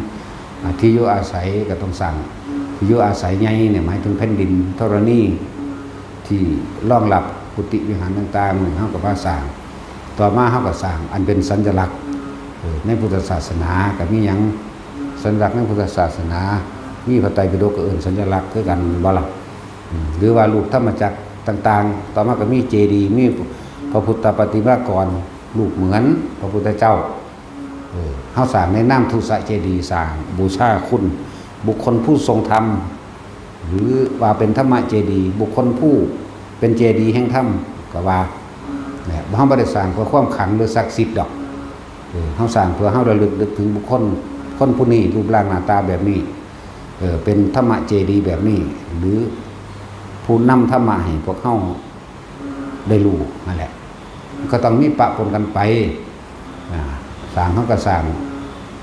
อ่า ที่อยู่อาศัยก็ต้องสร้าง ที่อยู่อาศัยใหญ่เนี่ยหมายถึงแผ่นดินธรณี ที่รองรับกุฏิวิหารต่างๆ นี่เฮาก็มาสร้าง ต่อมาเฮาก็สร้างอันเป็นสัญลักษณ์ เออ ในพุทธศาสนาก็มีหยัง สัญลักษณ์ในพุทธศาสนา มีพระไตรปิฎกก็เอิ้นสัญลักษณ์คือกันบ่ล่ะ อืม หรือว่ารูปธรรมจักร ต่างๆ ต่อมาก็มีเจดีย์ มีพระพุทธปฏิมากร รูปเหมือนพระพุทธเจ้า เออ เฮาสร้างในนามทุสะเจดีย์ สร้างบูชาคุณบุคคลผู้ทรงธรรม หรือว่าเป็นธรรมเจดีย์ บุคคลผู้เป็นเจดีย์แห่งธรรม ก็ว่า เนี่ย เฮาบ่ได้สร้างเพื่อความขลังหรือศักดิ์สิทธิ์ดอก เออ เฮาสร้างเพื่อเฮาระลึกนึกถึงบุคคล คนผู้นี้ รูปร่างหน้าตาแบบนี้ เออ เป็นธรรมเจดีย์แบบนี้ หรือผู้นำธรรมะให้พวกเฮาได้รู้นั่นแหละ ก็ต้องมีปะปนกันไป อ่า สร้างเฮาก็สร้าง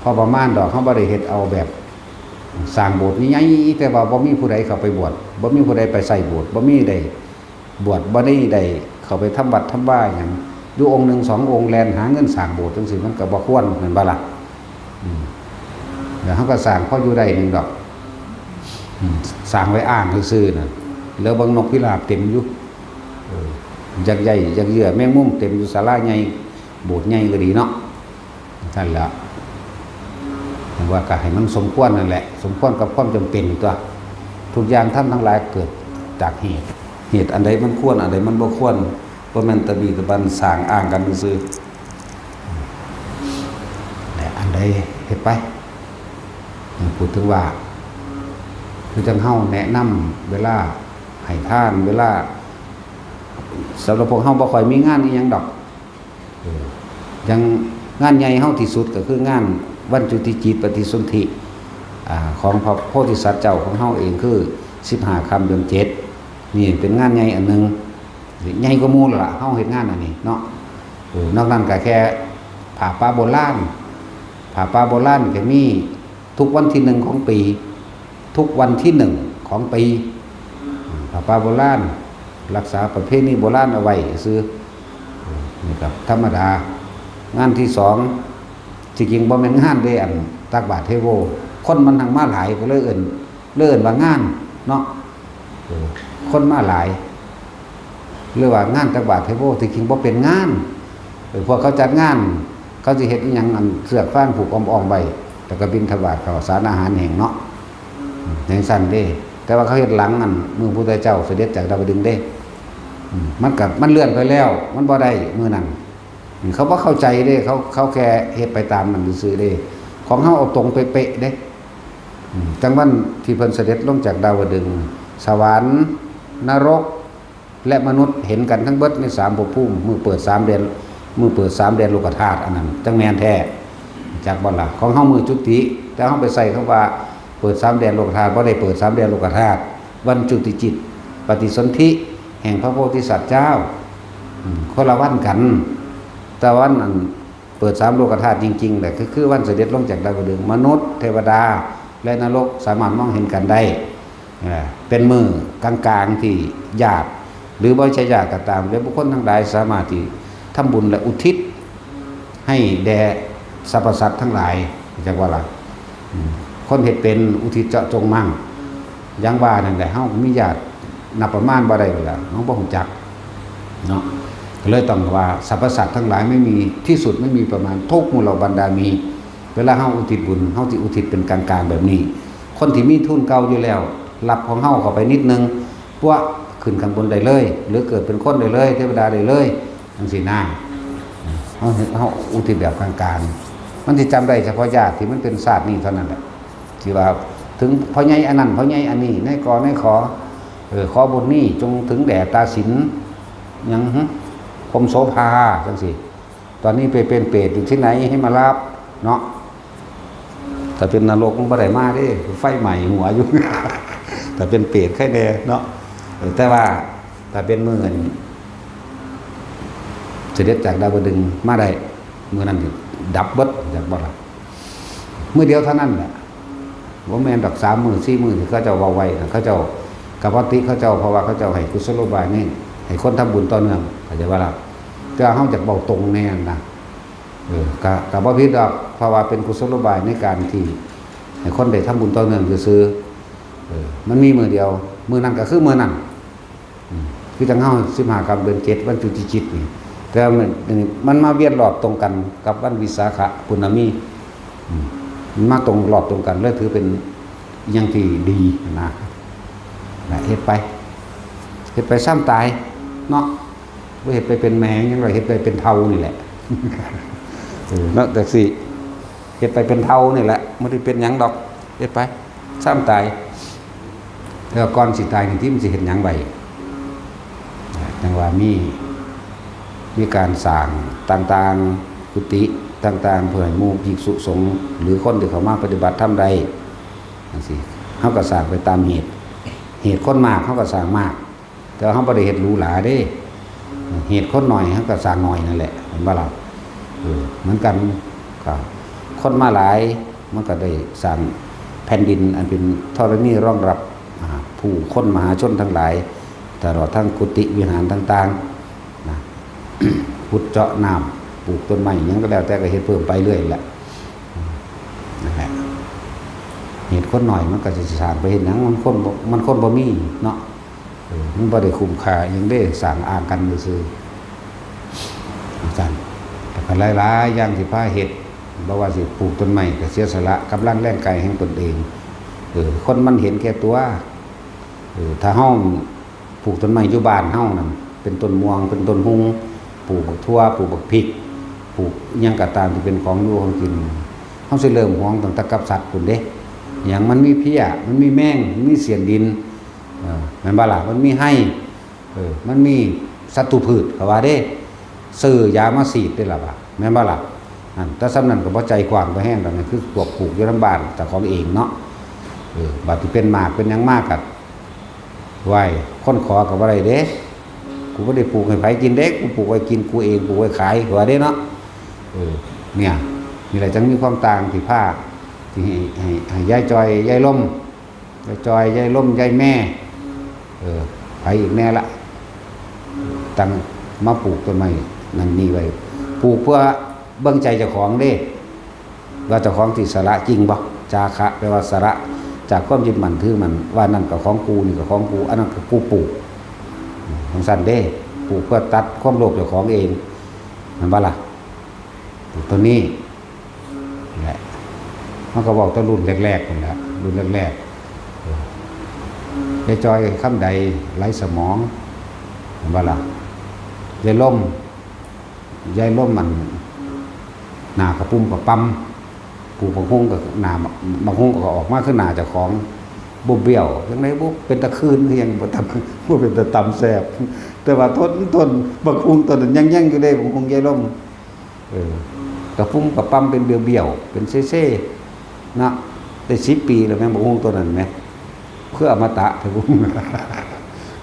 พอประมาณดอก เฮาบ่ได้เฮ็ดเอาแบบ สร้างโบสถ์ใหญ่ๆ แต่ว่าบ่มีผู้ใดเข้าไปบวช บ่มีผู้ใดไปใส่โบสถ์ บ่มีได้บวช บ่ได้ ได้เข้าไปทำวัดทำวาหยัง อยู่องค์หนึ่งสององค์แล่นหาเงินสร้างโบสถ์จังซี่ มันก็บ่ควร แม่นบ่ล่ะ อืม แล้วเฮาก็สร้างพออยู่ได้หนึ่งดอก อืม สร้างไว้อ้างซื่อๆ น่ะ แล้วเบิ่งนกพิราบเต็มอยู่ เออ ยักษ์ใหญ่ยักษ์เยือ แมงมุมเต็มอยู่ ศาลาใหญ่ โบสถ์ใหญ่ก็ดีเนาะ นั่นแหละ ว่าก็ให้มันสมควรนั่นแหละ สมควรกับความจำเป็นตัว ทุกอย่างธรรมทั้งหลายเกิดจากเหตุ เหตุอันใดมันควร อันใดมันบ่ควร บ่แม่นตะบีตะบันสร้างอ้างกันซื่อๆ และอันใดเฮ็ดไป พูดถึงว่า คือจังเฮาแนะนำเวลาให้ทาน เวลา สำหรับพวกเฮาบ่ค่อยมีงานอีหยังดอก เออ อย่างงานใหญ่เฮาที่สุดก็คืองานวันจุติจิตปฏิสนธิ อ่า ของพระโพธิสัตว์เจ้าของเฮาเอง คือสิบห้าค่ำเดือนเจ็ด นี่เป็นงานใหญ่อันหนึ่ง ใหญ่กว่าหมู่แล้วล่ะ เฮาเฮ็ดงานอันนี้เนาะ เออ นอกนั้นก็แค่ผ้าป่าโบราณ ผ้าป่าโบราณก็มีทุกวันที่หนึ่งของปี ทุกวันที่หนึ่งของปี ผ้าป่าโบราณ รักษาประเพณีโบราณเอาไว้ซื่อ นี่ก็ธรรมดา งานที่สอง ที่จริงบ่แม่นงานเด้ อันตักบาตรเทโว คนมันทั้งมาหลายก็เลยเอิ้น เลยเอิ้นว่างานเนาะ เออ คนมาหลาย หรือว่างานตักบาตรเทโว ที่จริงบ่เป็นงาน เออ พวกเขาจัดงาน เขาสิเฮ็ดอิหยัง อันเสือกฟางผูกอ่อมๆไว้ แล้วก็บิณฑบาตข้าวสารอาหารแห้งเนาะ อืม จังซั่นเด้ แต่ว่าเขาเฮ็ดหลังอันมื้อพุทธเจ้าเสด็จจากดาวดึงส์เด้ อืม มันก็ มันเลื่อนไปแล้ว มันบ่ได้มื้อนั้น อืม เขาบ่เข้าใจเด้ เขา เขาแค่เฮ็ดไปตามนั้นซื่อๆเด้ ของเฮาเอาตรงเป๊ะๆเด้ อืม จังวันที่เพิ่นเสด็จลงจากดาวดึงส์ สวรรค์ นรก และมนุษย์เห็นกันทั้งเบิดในสามภพภูมิ มื้อเปิดสามแดน มื้อเปิดสามแดนโลกธาตุ อันนั้นจั่งแม่นแท้ จักบ่ล่ะ ของเฮามื้อจุติ แต่เฮาไปใส่คำว่าเปิดสามแดนโลกธาตุ บ่ได้เปิดสามแดนโลกธาตุ วันจุติจิต ปฏิสนธิ แห่งพระโพธิสัตว์เจ้า อืม คนละวันกัน แต่วันอันเปิดสามโลกธาตุจริงๆแหละ คือ คือวันเสด็จลงจากดาวดึงส์ มนุษย์ เทวดา และนรกสามารถมองเห็นกันได้ อ่า เป็นมื้อกลางๆที่ญาติ หรือบ่ใช่ญาติก็ตาม และบุคคลทั้งหลายสามารถที่ทำบุญและอุทิศให้แด่สรรพสัตว์ทั้งหลาย จักว่าล่ะ อืม คนเฮ็ดเป็นอุทิศเจาะจงมั่ง อย่างว่านั่นแหละ เฮามีญาตินับประมาณบ่ได้แล้ว เฮาบ่ฮู้จักเนาะ ก็เลยต้องว่าสรรพสัตว์ทั้งหลายไม่มีที่สุด ไม่มีประมาณ ทุกหมู่เหล่าบรรดามี เวลาเฮาอุทิศบุญ เฮาสิอุทิศเป็นกลางๆแบบนี้ คนที่มีทุนเก่าอยู่แล้ว รับของเฮาเข้าไปนิดนึง ปั๊วะ ขึ้นข้างบนได้เลย หรือเกิดเป็นคนได้เลย เทวดาได้เลย จังซี่นะ เฮา เฮาอุทิศแบบกลางๆ มันสิจำได้เฉพาะญาติที่มันเป็นชาตินี้เท่านั้นแหละ ที่ว่าถึงพ่อใหญ่อันนั้น พ่อใหญ่อันนี้ นายก นายขอ เออ ขอบุญนี้จงถึงแด่ตาสิน หยัง หึ พรหมโสภา จังซี่ ตอนนี้ไปเป็นเปรตอยู่ที่ไหนให้มารับเนาะ ถ้าเป็นนรกมันบ่ได้มาเด้ ไฟไหม้หัวอยู่ ถ้าเป็นเปรตไคแน่เนาะ เออ แต่ว่าถ้าเป็นมื้อเสด็จจากดาวดึงส์มาได้ มื้อนั้นดับเบิด จักบ่ล่ะ มื้อเดียวเท่านั้นแหละ บ่แม่นดอก สามมื้อ สี่มื้อที่เขาเจ้าเว้าไว้นะ เขาเจ้า กับปกติเขาเจ้า เพราะว่าเขาเจ้าให้กุศโลบายนี่ ให้คนทำบุญต่อเนื่อง เข้าใจบ่ล่ะ แต่ว่าเฮาอยากเว้าตรงแน่นะ เออ ก็ ก็บ่ผิดดอก เพราะว่าเป็นกุศโลบายในการที่ให้คนได้ทำบุญต่อเนื่องซื่อๆ เออ มันมีมื้อเดียว มื้อนั้นก็คือมื้อนั้น อืม คือจั่งเฮาสิบห้าค่ำเดือนเจ็ด วันจุติจิตนี่ แต่ว่ามัน มันมาเวียนรอบตรงกันกับวันวิสาขบุณณมี อืม มันมาตรงรอบตรงกัน เลยถือเป็นอย่างที่ดีนะ นะ เฮ็ดไป ไปซ้ำตายเนาะ บ่เฮ็ดไปเป็นแม่หยังดอก เฮ็ดไปเป็นเฒ่านี่แหละ เออ เนาะ จั่งซี้ เฮ็ดไปเป็นเฒ่านี่แหละ บ่ได้เป็นหยังดอก เฮ็ดไป ซ้ำตาย แล้วก่อนสิตายนี่ติมันสิเฮ็ดหยังไว้ จั่งว่ามี มีการสร้างต่างๆ กุฏิต่างๆ เพื่อให้หมู่ภิกษุสงฆ์ หรือคนที่เข้ามาปฏิบัติธรรมได้ จั่งซี้ เฮาก็สร้างไปตามเหตุ เหตุคนมาก เฮาก็สร้างมาก แต่ว่าเฮาบ่ได้เฮ็ดหรูหราเด้ เหตุคนน้อย เฮาก็สร้างน้อยนั่นแหละ แม่นบ่ล่ะ เออ เหมือนกัน ก็คนมาหลาย มันก็ได้สร้างแผ่นดินอันเป็นธรณีรองรับ อ่า ผู้คนมหาชนทั้งหลาย ตลอดทั้งกุฏิวิหารต่างๆ นะ ขุดเจาะน้ำ ปลูกต้นไม้ หยังก็แล้วแต่ ก็เฮ็ดเพิ่มไปเรื่อยแหละ นั่นแหละ เหตุคนน้อย มันก็สิสร้างไปเฮ็ดหยัง มันคนบ่ มันคนบ่มีเนาะ เออ มันบ่ได้คุ้มค่าหยังเด้ สร้างอ้างกันซื่อๆ จั่งซั้น แต่ก็หลายๆ อย่างที่พาเฮ็ด บ่ว่าสิปลูกต้นไม้ก็เสียสละกำลังแรงกายแห่งตนเอง เออ คนมันเห็นแก่ตัว เออ ถ้าเฮาปลูกต้นไม้อยู่บ้านเฮานั่น เป็นต้นม่วง เป็นต้นฮุ่ง ปลูกบักถั่ว ปลูกบักพริก ปลูกอิหยังก็ตามที่เป็นของอยู่ของกิน เฮาสิเริ่มหวงตั้งแต่กับสัตว์พู้นเด้ หยังมันมีเพี้ย มันมีแมง มันมีเสี้ยนดิน เออ แม่นบ่ล่ะ มันมีไฮ่ เออ มันมีศัตรูพืช เขาว่าเด้ ซื้อยามาฉีดเด้ล่ะว่า แม่นบ่ล่ะ นั่น แต่ส่ำนั้นก็บ่ใจกว้างบ่แฮงดอก นั่นคือพวกปลูกอยู่นำบ้านเจ้าของเองเนาะ เออ บัดที่เป็นหมากเป็นหยังมาก็ ไหว้ คนขอก็บ่ได้เด้ กูบ่ได้ปลูกให้ไผกินเด้ กูปลูกไว้กินกูเอง ปลูกไว้ขาย เขาว่าเด้เนาะ เออ เนี่ย นี่แหละจั่งมีความต่างที่พา ที่ให้ ให้ ให้ยายจอย ยายลม ยายจอย ยายลม ยายแม่ เออ ไผอีกแน่ละ ตั้งมาปลูกต้นไม้นั่นนี่ไว้ ปลูกเพื่อเบิ่งใจเจ้าของเด้ ว่าเจ้าของสิสละจริงบ่ จาคะแปลว่าสละจากความยึดมั่นถือมั่น ว่านั่นก็ของกู นี่ก็ของกู อันนั้นก็กูปลูก จั่งซั้นเด้ ปลูกเพื่อตัดความโลภเจ้าของเอง แม่นบ่ล่ะ ปลูกต้นนี้ แหละ มันก็เว้าแต่รุ่นแรกๆ พู้นแหละ รุ่นแรกๆ เออ ยายจอยคำใด ไร้สมอง แม่นบ่ล่ะ ยายลม ยายลมมัน หน้ากระปุ่มกระปำ ปลูกบักฮุ่งก็หน้าบักฮุ่งก็ออกมาคือหน้าเจ้าของ บ่เบี้ยว จั่งใด๋บ่ เป็นตาคืนคือหยัง บ่ตำ บ่เป็นตาตำแซ่บ แต่ว่าทน ทน บักฮุ่งต้นนั้นยัง ยังอยู่เด้ บักฮุ่งยายลม เออ กระปุ่มกระปำเป็นเบี้ยวๆ เป็นเซ่ๆ เนาะ ได้สิบปีแล้วแม่นบักฮุ่งต้นนั้นแหม คืออมตะแท้บุ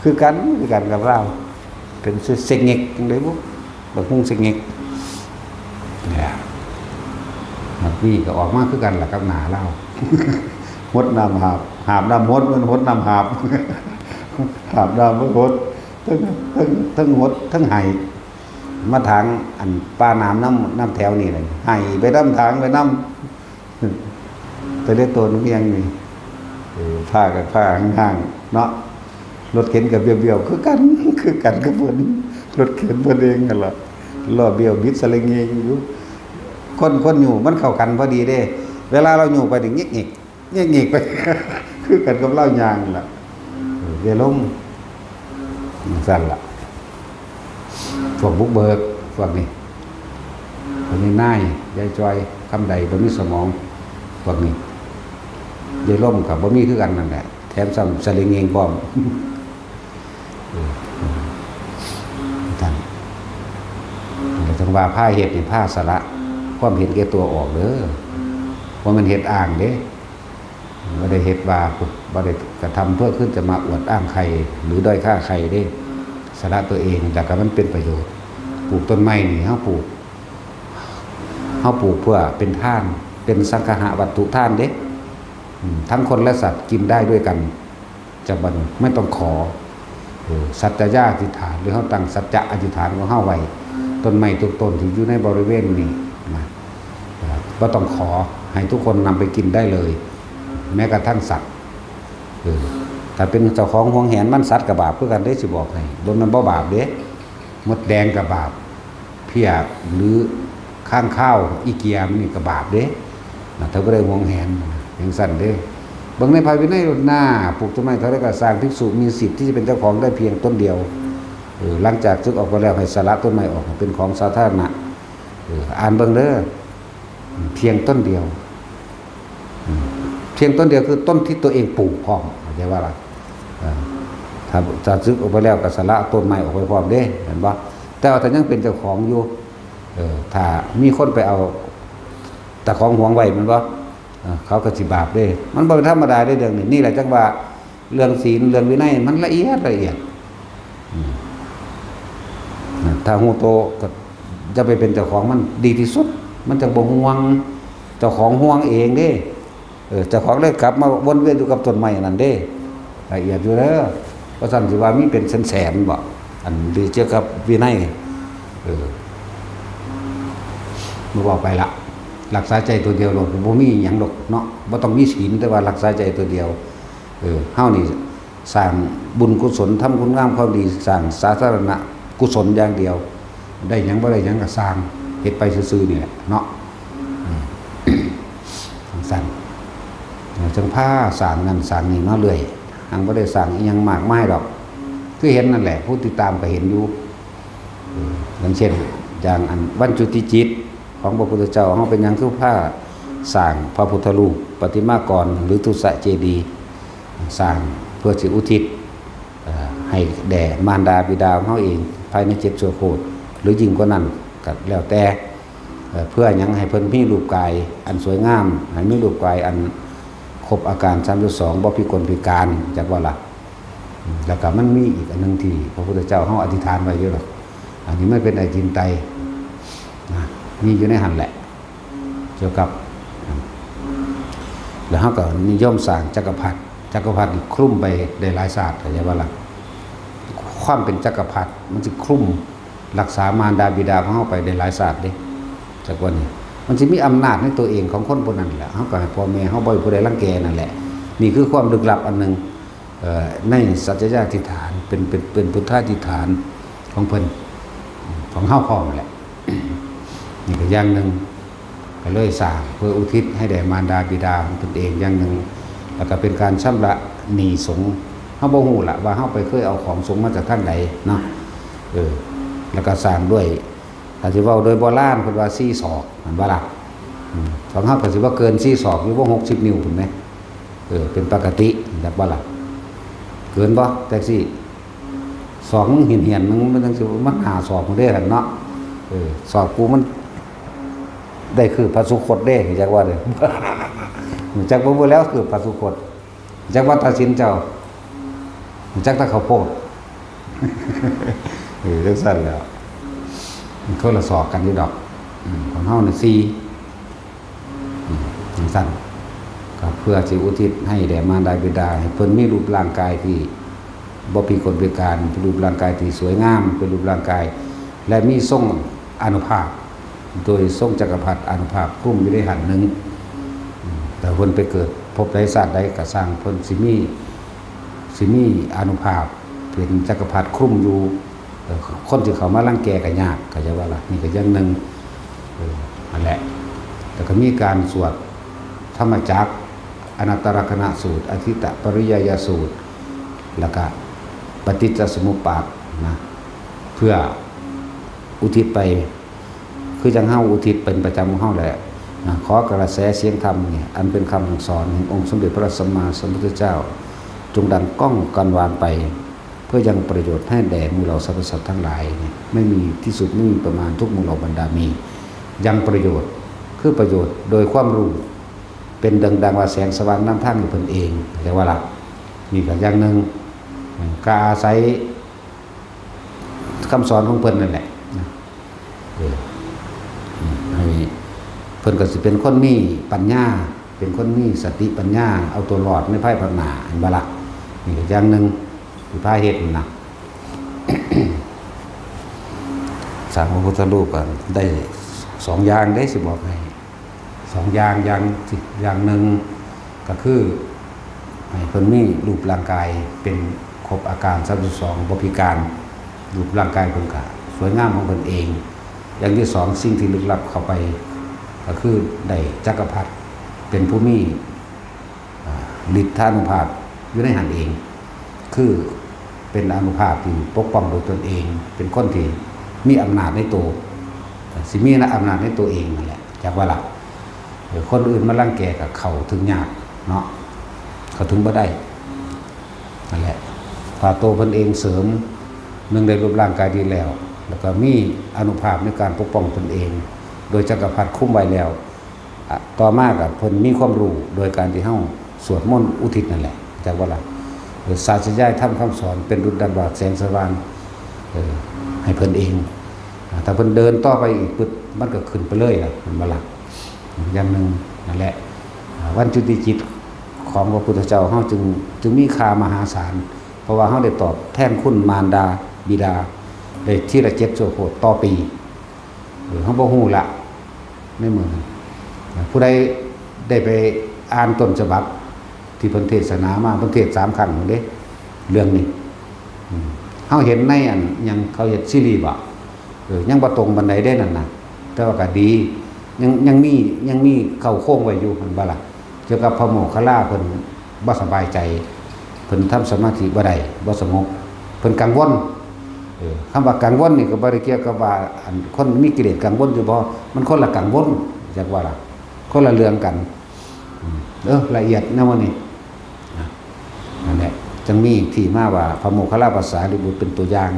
คือกัน คือกันกับลาว เป็นเซ่เง็กจั่งใด๋บุ บักฮุ่งเซ่เง็ก เนี่ย บักนี่ก็ออกมาคือกันล่ะกับหน้าลาว หดน้ำหาบ หาบน้ำหด มันหดน้ำหาบ หาบน้ำมันหด ทั้ง ทั้ง ทั้งหด ทั้งไห้ มาถางอันป่าน้ำ น้ำ น้ำแถวนี่เลย ไห้ไปนำ ถางไปนำ แต่เล็กโตนเมียงนี่ เออ ผ้ากับผ้าห่างๆ เนาะ รถเข็นกับเบี้ยวๆ คือกัน คือกันกับเพิ่น รถเข็นเพิ่นเองนั่นล่ะ ล้อเบี้ยวบิดสะเลงเงงอยู่ คน คนอยู่มันเข้ากันพอดีเด้ เวลาเราอยู่ไปนี่ งิกๆ แงกๆ ไป คือกันกับลาวย่างนั่นล่ะ เออ อย่าลง จั่งซั้นล่ะ พวกบุกเบิก พวกนี้ พวกนี้นาย ยายจอย คำใด บ่มีสมอง พวกนี้ ยายลมก็บ่มีคือกันนั่นแหละ แถมซ้ำสะเลงเงงพร้อม เออ ท่าน จั่งว่าพาเฮ็ดนี่พาสละความเห็นแก่ตัวออกเด้อ บ่แม่นเฮ็ดอ้างเด้ บ่ได้เฮ็ดว่า บ่ได้กระทำเพื่อขึ้นจะมาอวดอ้างใคร หรือด้อยค่าใครเด้ สละตัวเอง แล้วก็มันเป็นประโยชน์ ปลูกต้นไม้นี่ เฮาปลูก เฮาปลูกเพื่อเป็นทาน เป็นสังคหวัตถุทานเด้ อืม ทั้งคนและสัตว์กินได้ด้วยกัน จะบ่ ไม่ต้องขอ เออ สัจจยาอธิษฐาน หรือเฮาตั้งสัจจะอธิษฐานของเฮาไว้ ต้นไม้ทุกต้นที่อยู่ในบริเวณนี้นะ เอ่อ บ่ต้องขอ ให้ทุกคนนำไปกินได้เลย แม้กระทั่งสัตว์ เออ ถ้าเป็นเจ้าของหวงแหนมัน สัตว์ก็บาปคือกันเด้ สิบอกให้ บ่แม่นบ่บาปเด้ มดแดงก็บาป เพี้ยหรือค้างคาว อีเกีย มันนี่ก็บาปเด้ นะ ถ้าบ่ได้หวงแหน จั่งซั้นเด้ เบิ่งในพระวินัยโลดนา ปลูกต้นไม้เท่าใดก็สร้าง ภิกษุมีสิทธิ์ที่จะเป็นเจ้าของได้เพียงต้นเดียว เออ หลังจากสึกออกไปแล้วให้สละต้นไม้ออกเป็นของสาธารณะ เออ อ่านเบิ่งเด้อ เพียงต้นเดียว อืม เพียงต้นเดียวคือต้นที่ตัวเองปลูกพร้อม เข้าใจว่าล่ะ เออ ถ้า ถ้าสึกออกไปแล้วก็สละต้นไม้ออกไปพร้อมเด้ เห็นบ่ แต่ว่าถ้ายังเป็นเจ้าของอยู่ เออ ถ้ามีคนไปเอา แต่ของหวงไว้แม่นบ่ เออ เขาก็สิบาปเด้ มันบ่เป็นธรรมดาเด้เรื่องนี้ นี่แหละจั่งว่าเรื่องศีล เรื่องวินัยมันละเอียดละเอียด อืม นะ ถ้าฮู้โตก็จะไปเป็นเจ้าของมันดีที่สุด มันจั่งบ่ห่วง เจ้าของห่วงเองเด้ เออ เจ้าของเลยกลับมาวนเวียนอยู่กับต้นไม้นั่นเด้ ละเอียดอยู่เด้อ ว่าซั่นสิว่ามีเป็นแสนๆ บ่ อันเรื่องเกี่ยวกับวินัย เออ บ่เว้าไปละ รักษาใจตัวเดียวโลด บ่มีหยังดอกเนาะ บ่ต้องมีศีล แต่ว่ารักษาใจตัวเดียว เออ เฮานี่สร้างบุญกุศล ทำคุณงามความดี สร้างสาธารณกุศลอย่างเดียว ได้หยังบ่ได้หยังก็ซ่าง เฮ็ดไปซื่อๆ นี่แหละเนาะ อืม จั่งซั่น จั่งพาซ่างนั่นซ่างนี่มาเรื่อย หังบ่ได้ซ่างอิหยังมากมายดอก คือเห็นนั่นแหละ ผู้ติดตามก็เห็นอยู่ เออ อย่างเช่น อย่างอันวันจุติจิตของพระพุทธเจ้า เฮาเป็นหยังคือพาสร้างพระพุทธรูป ประติมากร หรือทุสเจดีย์ สร้างเพื่อสิอุทิศ เอ่อ ให้แด่มารดาบิดาของเฮาเอง ภายในเจ็ดชั่วโคตร หรือยิ่งกว่านั้นก็แล้วแต่ เอ่อ เพื่อหยัง ให้เพิ่นมีรูปกายอันสวยงาม ให้มีรูปกายอันครบอาการสามสิบสอง บ่พิกลพิการ จักว่าล่ะ อืม แล้วก็มันมีอีกอันหนึ่งที่พระพุทธเจ้าเฮาอธิษฐานไว้อยู่ดอก อันนี้มันเป็นไอจินไตยนะ มีอยู่ในหั่นแหละ เกี่ยวกับ แล้วเฮาก็นิยมสร้างจักรพรรดิ จักรพรรดินี่คลุมไปได้หลายชาติ เข้าใจบ่ล่ะ ความเป็นจักรพรรดิมันสิคลุมรักษามารดาบิดาของเฮาไปได้หลายชาติเด้ จักว่านี่ มันสิมีอำนาจในตัวเองของคนผู้นั้นแหละ เฮาก็ให้พ่อแม่เฮาบ่ให้ผู้ใดรังแกนั่นแหละ นี่คือความลึกลับอันหนึ่ง เอ่อ ในสัจจญาธิฐาน เป็น เป็น เป็นพุทธาธิฐานของเพิ่น ของเฮาพร้อมแหละ นี่ก็อย่างหนึ่ง ก็เลยสร้างเพื่ออุทิศให้แด่มารดาบิดาของตนเองอย่างหนึ่ง แล้วก็เป็นการชำระหนี้สงฆ์ เฮาบ่ฮู้ละว่าเฮาไปเคยเอาของสงฆ์มาจากทางใดเนาะ เออ แล้วก็สร้างด้วย ถ้าสิเว้าโดยโบราณเพิ่นว่าสี่ศอก แม่นบ่ล่ะ อืม ของเฮาก็สิบ่เกินสี่ศอกอยู่ บ่หกสิบ นิ้วพุ้นแหม เออ เป็นปกติ จักบ่ล่ะ เกินบ่ จักซี่ ศอกมึงเหี่ยนๆ มึง มันจั่งสิ มันห้าศอกพุ้นเด้หั่นเนาะ เออ ศอกกูมันได้คืบพระสุคตเด้ จักว่าเด้อ จักบ่ บ่แล้วคืบพระสุคต จักว่าตัดสินเจ้า จักตะข้าวโพด เออ จังซั่นแหล้ว มันคนละศอกกันอยู่ดอก อืม ของเฮานี่สี่ อืม จังซั่น ก็เพื่อสิอุทิศให้แด่มารดาบิดา ให้เพิ่นมีรูปร่างกายที่บ่พิกลพิการ เป็นรูปร่างกายที่สวยงาม เป็นรูปร่างกาย และมีทรงอานุภาพ โดยทรงจักรพรรดิอานุภาพคลุมอยู่ในหั่นหนึ่ง อืม แต่เพิ่นไปเกิดภพใดชาติใดก็ซ่าง เพิ่นสิมี สิมีอานุภาพเป็นจักรพรรดิคลุมอยู่ เอ่อ คนที่เข้ามารังแกก็ยาก เข้าใจบ่ล่ะ นี่ก็อย่างหนึ่ง เออ นั่นแหละ แล้วก็มีการสวดธรรมจักร อนัตตลักษณสูตร อธิตตปริยายสูตร แล้วก็ปฏิจจสมุปบาทนะ เพื่ออุทิศไป คือจั่งเฮาอุทิศเป็นประจำของเฮาแหละนะ ขอกระแสเสียงธรรมนี่ อันเป็นคำสั่งสอนแห่งองค์สมเด็จพระสัมมาสัมพุทธเจ้า จงดังก้องกังวานไป เพื่อยังประโยชน์ให้แด่หมู่เหล่าสรรพสัตว์ทั้งหลายนี่ ไม่มีที่สุด ไม่มีประมาณ ทุกหมู่เหล่าบรรดามี ยังประโยชน์ คือประโยชน์โดยความรู้ เป็นดัง ดังว่าแสงสว่างนำทางให้เพิ่นเอง เข้าใจบ่ล่ะ นี่ก็อย่างหนึ่ง ก็อาศัยคำสอนของเพิ่นนั่นแหละนะ เออ อืม ให้เพิ่นก็สิเป็นคนมีปัญญา เป็นคนมีสติปัญญา เอาตัวรอดในภายภาคหน้า เห็นบ่ล่ะ นี่ก็อย่างหนึ่งที่พาเฮ็ดนั่นนะ สร้างพระพุทธรูปก็ได้สองอย่างเด้ สิบอกให้ สองอย่าง อย่าง อย่างหนึ่งก็คือให้เพิ่นมีรูปร่างกายเป็นครบอาการสามสิบสอง บ่พิการ รูปร่างกายเพิ่นก็สวยงามของเพิ่นเอง อย่างที่สอง สิ่งที่ลึกลับเข้าไป ก็คือได้จักรพรรดิเป็นผู้มี อ่า ฤทธานุภาพอยู่ในหั้นเอง คือเป็นอานุภาพที่ปกป้องโดยตนเอง เป็นคนที่มีอำนาจในตัว สิมีอำนาจในตัวเองนั่นแหละ จักว่าล่ะ เออ คนอื่นมารังแกก็เข้าถึงยากเนาะ เข้าถึงบ่ได้ นั่นแหละ ถ้าตัวเพิ่นเองเสริม หนึ่งได้รูปร่างกายดีแล้ว แล้วก็มีอานุภาพในการปกป้องตนเอง โดยจักรพรรดิคุ้มไว้แล้ว อ่ะ ต่อมาก็เพิ่นมีความรู้โดยการที่เฮาสวดมนต์อุทิศนั่นแหละ จักว่าล่ะ เออ สาธยายธรรมคำสอนเป็นดุจดังบาทแสงสว่าง เออ ให้เพิ่นเอง อ่ะ ถ้าเพิ่นเดินต่อไปอีกปึ๊บ มันก็ขึ้นไปเลยล่ะ เห็นบ่ล่ะ อย่างหนึ่งนั่นแหละ อ่า วันจุติจิตของพระพุทธเจ้าเฮาจึง จึงมีค่ามหาศาล เพราะว่าเฮาได้ตอบแทนคุณมารดาบิดา ได้ทีละเจ็ดชั่วโคตรต่อปี เออ เฮาบ่ฮู้ละ ในมื้อนั้น ผู้ใดได้ไปอ่านต้นฉบับที่เพิ่นเทศนามา เพิ่นเทศน์สามครั้งเด้ เรื่องนี้ อืม เฮาเห็นในอันหยังเขาเฮ็ดซีรีส์บ่ เออ ยังบ่ตรงปานใดเด้นั่นน่ะ แต่ว่าก็ดี ยัง ยังมี ยังมีเข้าโครงไว้อยู่ เห็นบ่ล่ะ เกี่ยวกับพระโมคคัลลาเพิ่นบ่สบายใจ เพิ่นทำสมาธิบ่ได้ บ่สงบ เพิ่นกังวล เออ คำว่ากังวลนี่ก็บ่ได้เกี่ยวกับว่า อันคนมีกิเลสกังวลอยู่บ่ มันคนละกังวล จักว่าล่ะ คนละเรื่องกัน อืม เออ ละเอียดนะมื้อนี้ นะ นั่นแหละ จังมีที่มาว่าพระโมคคัลลาภาษาริบุตรเป็นตัวอย่าง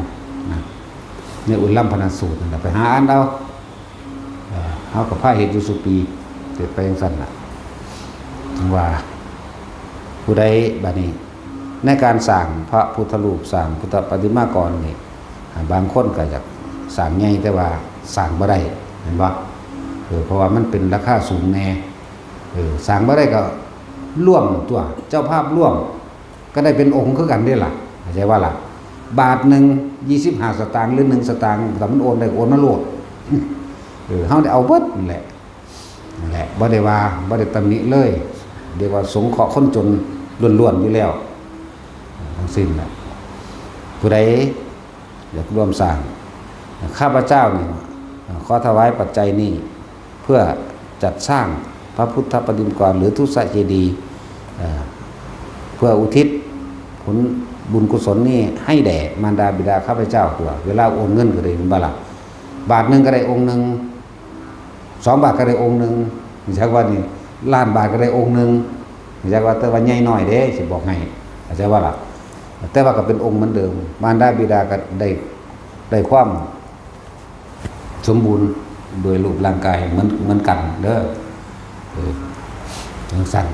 นะ ในอุลลัมพนสูตรนั่นแหละ ไปหาอ่านเอา เอ่อ เฮาก็พาเฮ็ดอยู่ซุปี เฮ็ดไปจั่งซั้นล่ะ ว่า ผู้ใดบัดนี้ ในการสร้างพระพุทธรูป สร้างพุทธปฏิมากรนี่ อ่า บางคนก็อยากสร้างใหญ่ แต่ว่าสร้างบ่ได้ เห็นบ่ เออ เพราะว่ามันเป็นราคาสูงแน่ เออ สร้างบ่ได้ก็ร่วมตัว เจ้าภาพร่วม ก็ได้เป็นองค์คือกันเด้ล่ะ เข้าใจว่าล่ะ บาทหนึ่ง ยี่สิบห้าสตางค์ หรือ หนึ่ง สตางค์ ถ้ามันโอนได้ก็โอนมาโลด เออ เฮาได้เอาเบิดนั่นแหละ นั่นแหละ บ่ได้ว่า บ่ได้ตำหนิเลย เรียกว่าสงเคราะห์คนจนล้วนๆอยู่แล้ว ทั้งสิ้นน่ะ ผู้ใดอยากร่วมสร้าง ข้าพเจ้านี่ ขอถวายปัจจัยนี้ เพื่อจัดสร้างพระพุทธปฏิมากร หรือทุสเจดีย์ เอ่อ เพื่ออุทิศผลบุญกุศลนี้ให้แด่มารดาบิดาข้าพเจ้าตัว เวลาโอนเงินก็ได้ เห็นบ่ล่ะ บาทหนึ่งก็ได้องค์หนึ่ง สองบาทก็ได้องค์หนึ่ง จักว่านี่ ล้านบาทก็ได้องค์หนึ่ง จักว่า แต่ว่าใหญ่น้อยเด้ สิบอกให้ เข้าใจว่าล่ะ แต่ว่าก็เป็นองค์เหมือนเดิม มารดาบิดาก็ได้ ได้ความสมบูรณ์โดยรูปร่างกายเหมือน เหมือนกันเด้อ เออ จั่งซั้น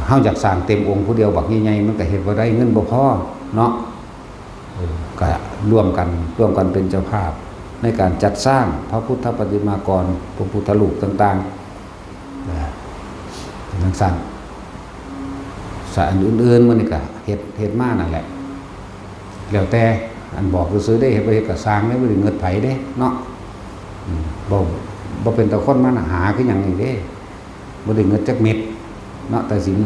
เฮาอยากสร้างเต็มองค์ผู้เดียวบักใหญ่ๆ มันก็เฮ็ดบ่ได้ เงินบ่พอเนาะ เออ ก็ร่วมกัน ร่วมกันเป็นเจ้าภาพในการจัดสร้างพระพุทธปฏิมากร พระพุทธรูปต่างๆ เออ จั่งซั้น สะ อันอื่นๆ มื้อนี้ก็เฮ็ด เฮ็ดมานั่นแหละ แล้วแต่ อันบอกซื่อๆเด้ เฮ็ดบ่เฮ็ดก็ซ่างเด้ บ่ได้เงิดไผเด้เนาะ อืม บ่ บ่เป็นตาคนมาหาคือหยังนี่เด้ บ่ได้เงิดจักเม็ดเนาะ ตาสิน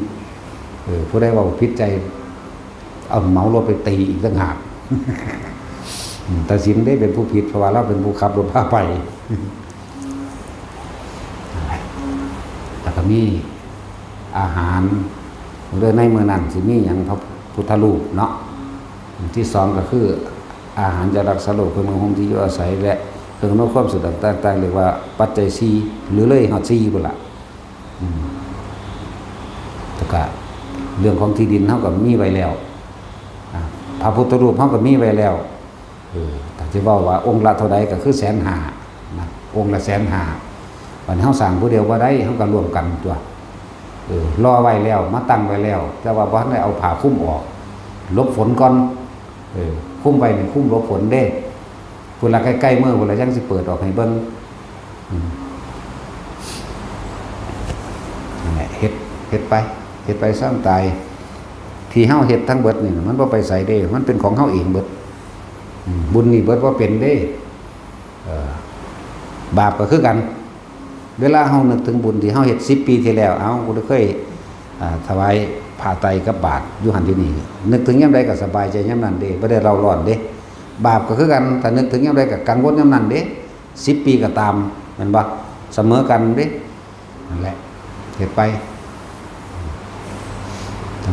เออ ผู้ใดเว้าผิดใจ เอาเหมารถไปตีอีกต่างหาก อืม ตาสินเด้เป็นผู้ผิด เพราะว่าเราเป็นผู้ขับรถพาไป แล้วก็มีอาหาร เรื่องในมื้อนั้นสิมีหยัง พระพุทธรูปเนาะ ที่สองก็คืออาหารจะรักษาโรค เครื่องนุ่งห่มที่อยู่อาศัย และเครื่องอำนวยความสะดวกต่างๆ เรียกว่าปัจจัยสี่ หรือเลยฮอดสี่พุ้นล่ะ อืม แล้วก็เรื่องของที่ดินเฮาก็มีไว้แล้ว อ่า พระพุทธรูปเฮาก็มีไว้แล้ว เออ ถ้าสิเว้าว่าองค์ละเท่าใดก็คือแสนห้านะ องค์ละแสนห้า บัดนี้เฮาสร้างผู้เดียวบ่ได้ เฮาก็ร่วมกันตัว เออ รอไว้แล้ว มาตั้งไว้แล้ว แต่ว่าบ่ทันได้เอาผ้าคลุมออก หลบฝนก่อน เออ คลุมไว้นี่คลุมหลบฝนเด้ พุ้นละใกล้ๆมื้อพุ้นละจั่งสิเปิดออกให้เบิ่ง อืม นั่นแหละ เฮ็ด เฮ็ดไป เฮ็ดไปซ่อมตาย ที่เฮาเฮ็ดทั้งเบิดนี่ มันบ่ไปไสเด้ มันเป็นของเฮาเองเบิด อืม บุญนี่เบิดบ่เป็นเด้ เออ บาปก็คือกัน เวลาเฮานึกถึงบุญที่เฮาเฮ็ดสิบปีที่แล้ว เอ้า กูเคย อ่า ถวายผ้าไตรกับบาตรอยู่หั่นอยู่นี่ นึกถึงยามใดก็สบายใจยามนั้นเด้ บ่ได้เร่าร้อนเด้ บาปก็คือกัน ถ้านึกถึงยามใดก็กังวลยามนั้นเด้ สิบปีก็ตาม แม่นบ่ เสมอกันเด้ นั่นแหละ เฮ็ดไป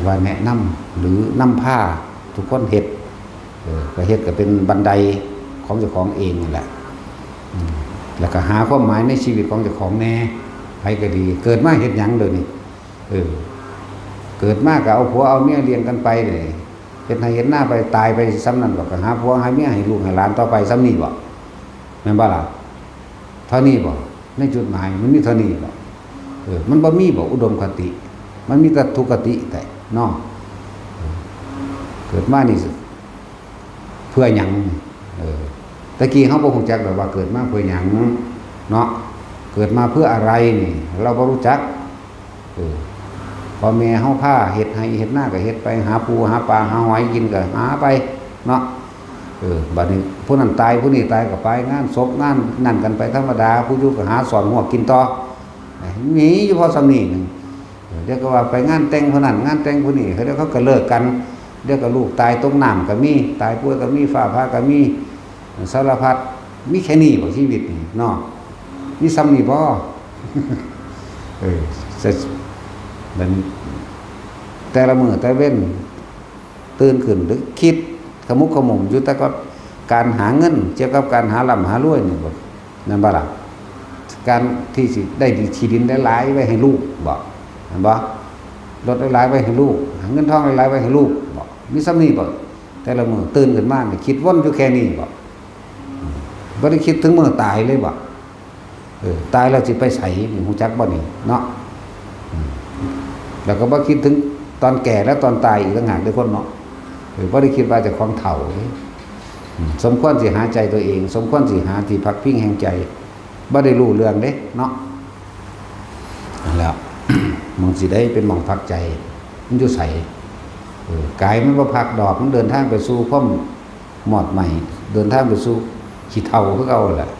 ว่าแนะนำหรือนำพาทุกคนเฮ็ด เออ ก็เฮ็ดก็เป็นบันไดของเจ้าของเองนั่นแหละ อืม แล้วก็หาความหมายในชีวิตของเจ้าของแหน่ ไผก็ดี เกิดมาเฮ็ดหยังเดี๋ยวนี้ เออ เกิดมาก็เอาผัวเอาเมียเลี้ยงกันไปเลย เฮ็ดไร่เฮ็ดนาไป ตายไปส่ำนั้น ก็หาผัวหาเมียให้ลูกให้หลานต่อไปส่ำนี้บ่ แม่นบ่ล่ะ เท่านี้บ่ ในจุดหมายมันมีเท่านี้บ่ เออ มันบ่มีบ่ อุดมคติ มันมีแต่ทุกขคติแต่เนาะ เออ เกิดมานี่เพื่อหยัง เออ ตะกี้เฮาบ่ฮู้จักดอกว่าเกิดมาเพื่อหยังเนาะ เกิดมาเพื่ออะไรนี่ เราบ่รู้จัก เออ พ่อแม่เฮาพาเฮ็ดไร่เฮ็ดนาก็เฮ็ดไป หาปูหาปลาหาหอยกินก็หาไปเนาะ เออ บัดนี้ผู้นั้นตายผู้นี้ตายก็ไปงานศพงานนั่นกันไปธรรมดา ผู้อยู่ก็หาซ่อนฮวกกินต่อ มีอยู่พอส่ำนี้หนึ่ง เออ เดี๋ยวก็ว่าไปงานแต่งผู้นั้นงานแต่งผู้นี้ เดี๋ยวเขาก็เลิกกัน เดี๋ยวก็ลูกตายตกน้ำก็มี ตายป่วยก็มี ฟ้าผ่าก็มี สารพัด มีแค่นี้บ่ชีวิตนี่เนาะ มีส่ำนี้บ่ เออ แต่ มัน แต่ละมื้อแต่เว็น ตื่นขึ้นหรือคิดขมุกขมุมอยู่แต่กับการหาเงิน เกี่ยวกับการหาร่ำหารวยนี่บ่ นั่นบ่ล่ะ การที่สิได้ที่ดินหลายๆไว้ให้ลูกบ่ แม่นบ่ รถหลายๆไว้ให้ลูก หาเงินทองหลายๆไว้ให้ลูกบ่ มีส่ำนี้บ่ แต่ละมื้อตื่นขึ้นมานี่คิดวนอยู่แค่นี้บ่ บ่ได้คิดถึงมื้อตายเลยบ่ เออ ตายแล้วสิไปไสนี่ ฮู้จักบ่นี่เนาะ อืม แล้วก็บ่คิดถึงตอนแก่และตอนตายอีกต่างหากเด้อคนเนาะ เออ บ่ได้คิดว่าเจ้าของเฒ่าเด้ อืม สมควรสิหาใจตัวเอง สมควรสิหาที่พักพิงแห่งใจ บ่ได้รู้เรื่องเด้เนาะ นั่นแหละ หม่องสิได้เป็นหม่องพักใจ มันอยู่ไส เออ กายมันบ่พักดอก มันเดินทางไปสู่ความมอดไหม้ เดินทางไปสู่ขี้เฒ่าคือเก่าแหละ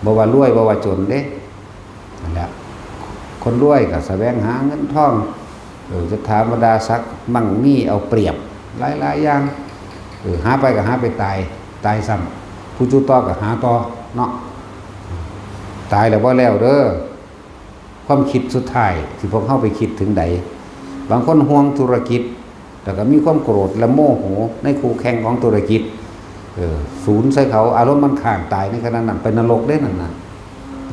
บ่ว่ารวยบ่ว่าจนเด้ นั่นแหละ คนรวยก็แสวงหาเงินทอง เออ จะถามบรรดาศักดิ์มั่งมีเอาเปรียบหลายๆอย่าง เออ หาไปก็หาไปตาย ตายซ้ำ ผู้อยู่ต่อก็หาต่อเนาะ ตายแล้วบ่แล้วเด้อ ความคิดสุดท้ายที่พวกเฮาไปคิดถึงใด บางคนห่วงธุรกิจ แล้วก็มีความโกรธและโมโหในคู่แข่งของธุรกิจ เออ สูญใส่เขา อารมณ์มันค้าง ตายในขณะนั้น ไปนรกเด้นั่นน่ะ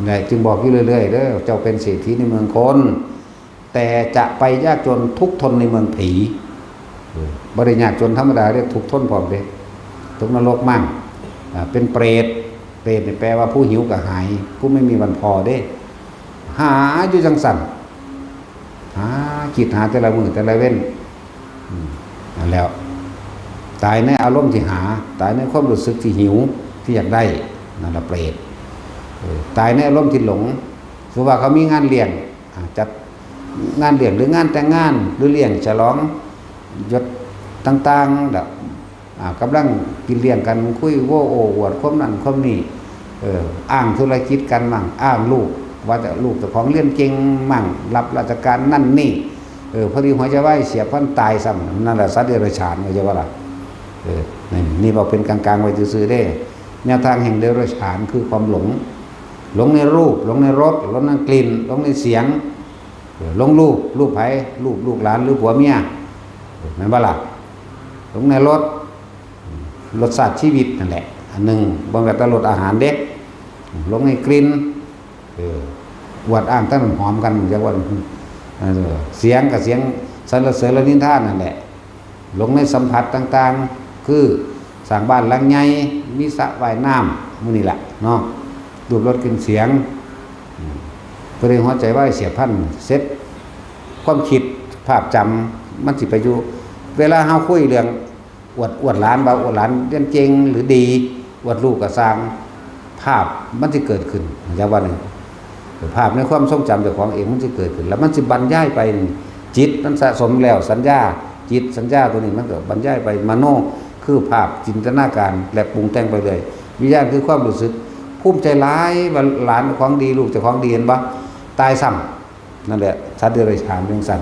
และจึงบอกอยู่เรื่อยๆเด้อ เจ้าเป็นเศรษฐีในเมืองคน แต่จะไปยากจนทุกข์ทนในเมืองผี เออ บ่ได้ยากจนธรรมดาเด้ ทุกข์ทนพร้อมเด้ ตกนรกมั่ง อ่า เป็นเปรต เปรตนี่แปลว่าผู้หิวกระหาย ผู้ไม่มีวันพอเด้ หาอยู่จังซั่น หาคิดหาแต่ละมื้อแต่ละเว็น อืม นั่นแหล้ว ตายในอารมณ์ที่หา ตายในความรู้สึกที่หิว ที่อยากได้ นั่นล่ะเปรต เออ ตายในอารมณ์ที่หลง สมมุติว่าเขามีงานเลี้ยง อ่า จัดงานเลี้ยงหรืองานแต่งงาน หรือเลี้ยงฉลองยศต่างๆ แล้ว อ่า กำลังกินเลี้ยงกัน คุยโว้โอ้อวดความนั่นความนี่ เออ อ้างธุรกิจกันมั่ง อ้างลูก ว่าแต่ลูกเจ้าของเรียนเก่งมั่ง รับราชการนั่นนี่ เออ พอดีหัวใจวายเสียบพลันตายซ้ำ นั่นแหละสัตว์เดรัจฉาน เข้าใจบ่ล่ะ เออ นี่ นี่บอกเป็นกลางๆไว้ซื่อๆเด้ แนวทางแห่งเดรัจฉานคือความหลง หลงในรูป หลงในรส หลงในกลิ่น หลงในเสียง เออ หลงรูป รูปไผ รูปลูกหลานหรือผัวเมีย เออ แม่นบ่ล่ะ หลงในรส รสชาติชีวิตนั่นแหละ อันหนึ่ง บ่แม่นแต่รสอาหารเด้ หลงในกลิ่น เออ อวดอ้างแต่น้ำหอมกัน เรียกว่า เออ เสียงก็เสียงสรรเสริญและนินทานั่นแหละ หลงในสัมผัสต่างๆ คือสร้างบ้านหลังใหญ่ มีสระว่ายน้ำ หมู่นี้ล่ะเนาะ รูปรสกลิ่นเสียง อืม พอดีหัวใจวายเสียบพลันเสร็จ ความคิดภาพจำมันสิไปอยู่ เวลาเฮาคุยเรื่องอวด อวดหลาน ว่าอวดหลานเรียนเก่งหรือดี อวดลูกก็ซ่าง ภาพมันสิเกิดขึ้น จักว่าหนึ่ง ภาพในความทรงจำเจ้าของเองมันสิเกิดขึ้น แล้วมันสิบรรยายไป จิตมันสะสมแล้วสัญญา จิตสัญญาตัวนี้มันก็บรรยายไป มโนคือภาพจินตนาการและปรุงแต่งไปเรื่อย วิญญาณคือความรู้สึก ภูมิใจหลายว่าหลานของดี ลูกเจ้าของดี เห็นบ่ ตายซ้ำ นั่นแหละ สัตว์เดรัจฉานจังซั่น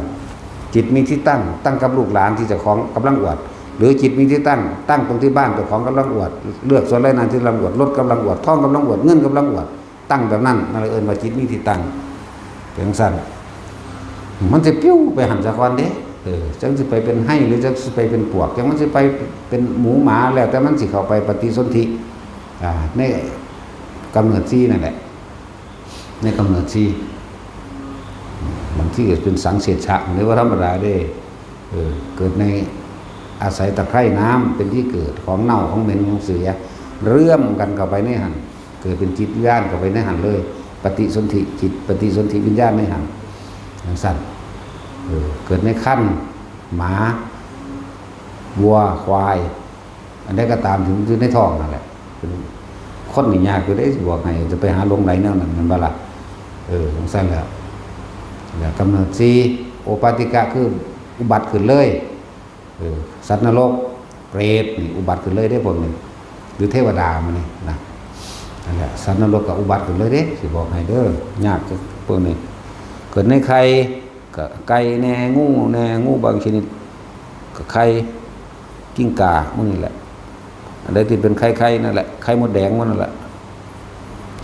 จิตมีที่ตั้ง ตั้งกับลูกหลานที่เจ้าของกำลังอวด หรือจิตมีที่ตั้ง ตั้งตรงที่บ้านเจ้าของกำลังอวด เลือกสวนไร่นาที่กำลังอวด รถกำลังอวด ทองกำลังอวด เงินกำลังอวด ตั้งแบบนั้น นั่นแหละเอิ้นว่าจิตมีที่ตั้ง เป็นจังซั่น มันสิปิ้วไปหั่นซะก่อนเด้ เออ จักสิไปเป็นไฮ่หรือจักสิไปเป็นปวก จักมันสิไปเป็นหมูหมา แล้วแต่มันสิเข้าไปปฏิสนธิ อ่า ในกำเนิดสี่นั่นแหละ ในกำเนิดสี่ บางทีก็เป็นสังเสชะ หรือว่าธรรมดาเด้ เออ เกิดใน อาศัยตะไคร่น้ำเป็นที่เกิดของเน่าของเหม็นของเสีย เรื่อมกันเข้าไปในหั่น เกิดเป็นจิตวิญญาณเข้าไปในหั่นเลย ปฏิสนธิจิต ปฏิสนธิวิญญาณในหั่น จังซั่น เออ เกิดในครรภ์ หมา วัว ควาย อันใดก็ตามที่มันอยู่ในท้องนั่นแหละ เป็นคนนี่ยากอยู่เด้ สิบอกให้ จะไปหาหลงไหลแนวนั้น แม่นบ่ล่ะ เออ จังซั่นแหละ แล้วกำเนิดสี่ โอปปาติกะ คืออุบัติขึ้นเลย เออ สัตว์นรก เปรตนี่อุบัติขึ้นเลยเด้พวกนี้ หรือเทวดามื้อนี้นะ นั่นแหละ สัตว์นรกก็อุบัติขึ้นเลยเด้ สิบอกให้เด้อ ยากพวกนี้ เกิดในไข่ ก็ไก่แน่ งูแน่ งูบางชนิด ก็ไข่ กิ้งก่า หมู่นี้แหละ อันใดที่เป็นไข่ๆ นั่นแหละ ไข่มดแดงหมู่นั่นแหละ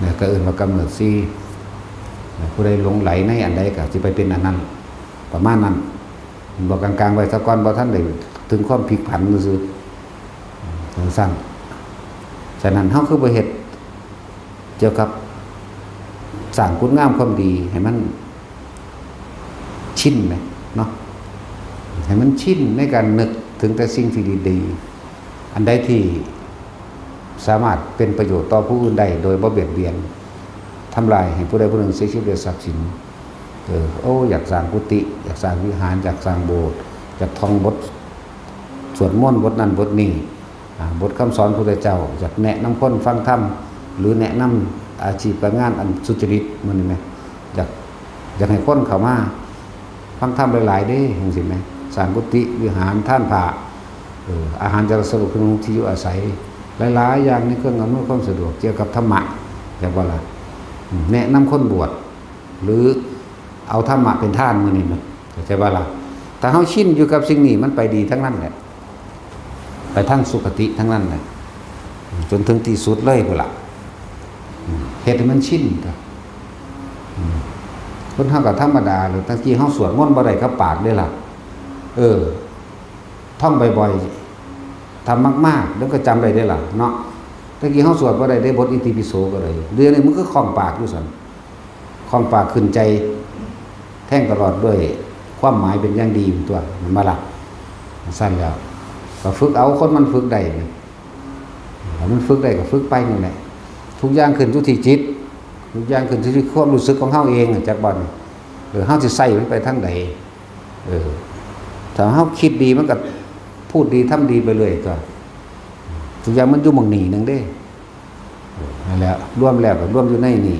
เนี่ย ก็เอิ้นว่ากำเนิดสี่ เนี่ย ผู้ใดหลงไหลในอันใดก็สิไปเป็นอันนั้น ประมาณนั้น บอกกลางๆ ไว้ซะก่อน บ่ทันได้ถึงความพลิกผันซื่อๆ จังซั่น ฉะนั้นเฮาคือบ่เฮ็ดเกี่ยวกับสร้างคุณงามความดีให้มันชินแหมเนาะ ให้มันชินในการนึกถึงแต่สิ่งที่ดีๆ อันใดที่สามารถเป็นประโยชน์ต่อผู้อื่นได้โดยบ่เบียดเบียน ทำลายให้ผู้ใดผู้หนึ่งเสียชีวิตและทรัพย์สิน เออ โอ้ อยากสร้างกุฏิ อยากสร้างวิหาร อยากสร้างโบสถ์ อยากท่องบทสวดมนต์บทนั้นบทนี้ อ่า บทคำสอนพุทธเจ้า อยากแนะนำคนฟังธรรม หรือแนะนำอาชีพการงานอันสุจริต มื้อนี้แหม อยาก อยากให้คนเข้ามาฟังธรรมหลายๆ เด้ จังซี่แหม สร้างกุฏิวิหาร ทานผ้า เออ อาหารจารสรุปเครื่องนุ่งที่อยู่อาศัย หลายๆ อย่างในเครื่องอำนวยความสะดวกเกี่ยวกับธรรมะ อยากว่าล่ะ อืม แนะนำคนบวช หรือเอาธรรมะเป็นทาน มื้อนี้แหม เข้าใจบ่ล่ะ ถ้าเฮาชินอยู่กับสิ่งนี้ มันไปดีทั้งนั้นแหละ ไปทางสุคติทั้งนั้นแหละ จนถึงที่สุดเลยพุ้นล่ะ อืม เฮ็ดให้มันชินเถาะ อืม คนเฮาก็ธรรมดาเลย ตะกี้เฮาสวดมนต์บ่ได้กับปากเด้ล่ะ เออ ท่องบ่อยๆ ทำมากๆ เดี๋ยวก็จำได้เด้ล่ะเนาะ ตะกี้เฮาสวดบ่ได้เด้ บทอิติปิโสก็ได้ เดี๋ยวนี้มันก็คล่องปากอยู่ซั่น คล่องปากขึ้นใจ แทงตลอดด้วยความหมายเป็นอย่างดีตัว แม่นบ่ล่ะ ซั่นแล้ว ก็ฝึกเอา คนมันฝึกได้นี่ ถ้ามันฝึกได้ก็ฝึกไปนั่นแหละ ทุกอย่างขึ้นอยู่ที่จิต ทุกอย่างขึ้นอยู่ที่ความรู้สึกของเฮาเองอะ จักบ่นี่ เออ เฮาสิใส่มันไปทางใด เออ ถ้าเฮาคิดดีมันก็พูดดีทำดีไปเรื่อยตัว ทุกอย่างมันอยู่หม่องนี้หนึ่งเด้ เออ นั่นแหละ รวมแล้วก็รวมอยู่ในนี่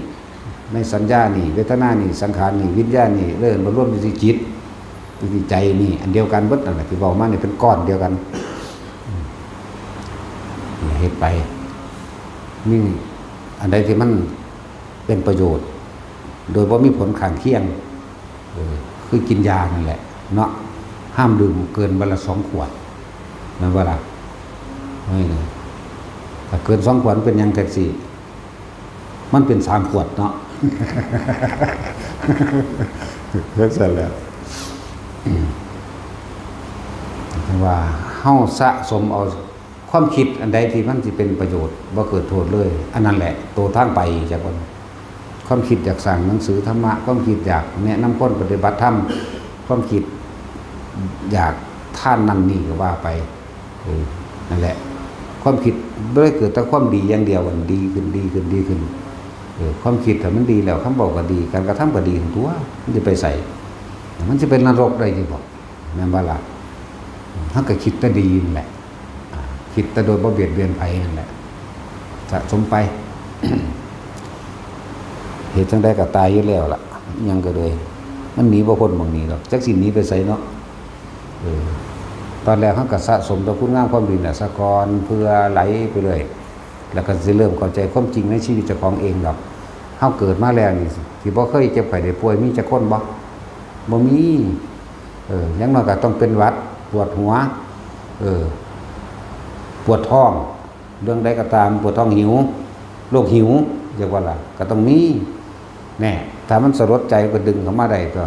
ในสัญญานี่ เวทนานี่ สังขารนี่ วิญญาณนี่ เอิ้นว่ารวมอยู่ที่จิต อยู่ที่ใจนี่ อันเดียวกันเบิดนั่นแหละ ที่เว้ามานี่เป็นก้อนเดียวกัน อืม เฮ็ดไป นี่ อันใดที่มันเป็นประโยชน์ โดยบ่มีผลข้างเคียง เออ คือกินยานั่นแหละเนาะ ห้ามดื่มเกินวันละสองขวด แม่นบ่ล่ะ เฮ้ย ถ้าเกินสองขวดมันเป็นหยังจั่งซี้ มันเป็นสามขวดเนาะ จั่งซั่นแหละ อืม ว่าเฮาสะสมเอาความคิดอันใดที่มันสิเป็นประโยชน์ บ่เกิดโทษเลย อันนั้นแหละ โตทางไป จักว่า ความคิดอยากสร้างหนังสือธรรมะ ความคิดอยากแนะนำคนปฏิบัติธรรม ความคิดอยากทานนั่นนี่ก็ว่าไป เออ นั่นแหละ ความคิดบ่ได้เกิดแต่ความดีอย่างเดียว อันดีขึ้น ดีขึ้น ดีขึ้น เออ ความคิดถ้ามันดีแล้ว คำเว้าก็ดี การกระทำก็ดีหั่นตั๊ว มันสิไปไส มันสิเป็นนรกได้อยู่บ่ แม่นบ่ล่ะ เฮาก็คิดแต่ดีนั่นแหละ อ่า คิดแต่โดยบ่เบียดเบียนไผนั่นแหละ สะสมไป เฮ็ดจั่งใดก็ตายอยู่แล้วล่ะ อิหยังก็เลย มันหนีบ่พ้นหม่องนี้ดอก จักสิหนีไปไสเนาะ เออ ตอนแรกเฮาก็สะสมแต่คุณงามความดีน่ะซะก่อน เผื่อไหลไปเรื่อย แล้วก็สิเริ่มเข้าใจความจริงในชีวิตเจ้าของเองดอก เฮาเกิดมาแล้วนี่ ที่บ่เคยเจ็บไข้ได้ป่วย มีจักคนบ่ บ่มี เออ อย่างน้อยก็ต้องเป็นหวัด ปวดหัว เออ ปวดท้อง เรื่องใดก็ตาม ปวดท้องหิว โรคหิว เรียกว่าล่ะ ก็ต้องมี แน่ ถ้ามันสลดใจก็ดึงเข้ามาได้ก็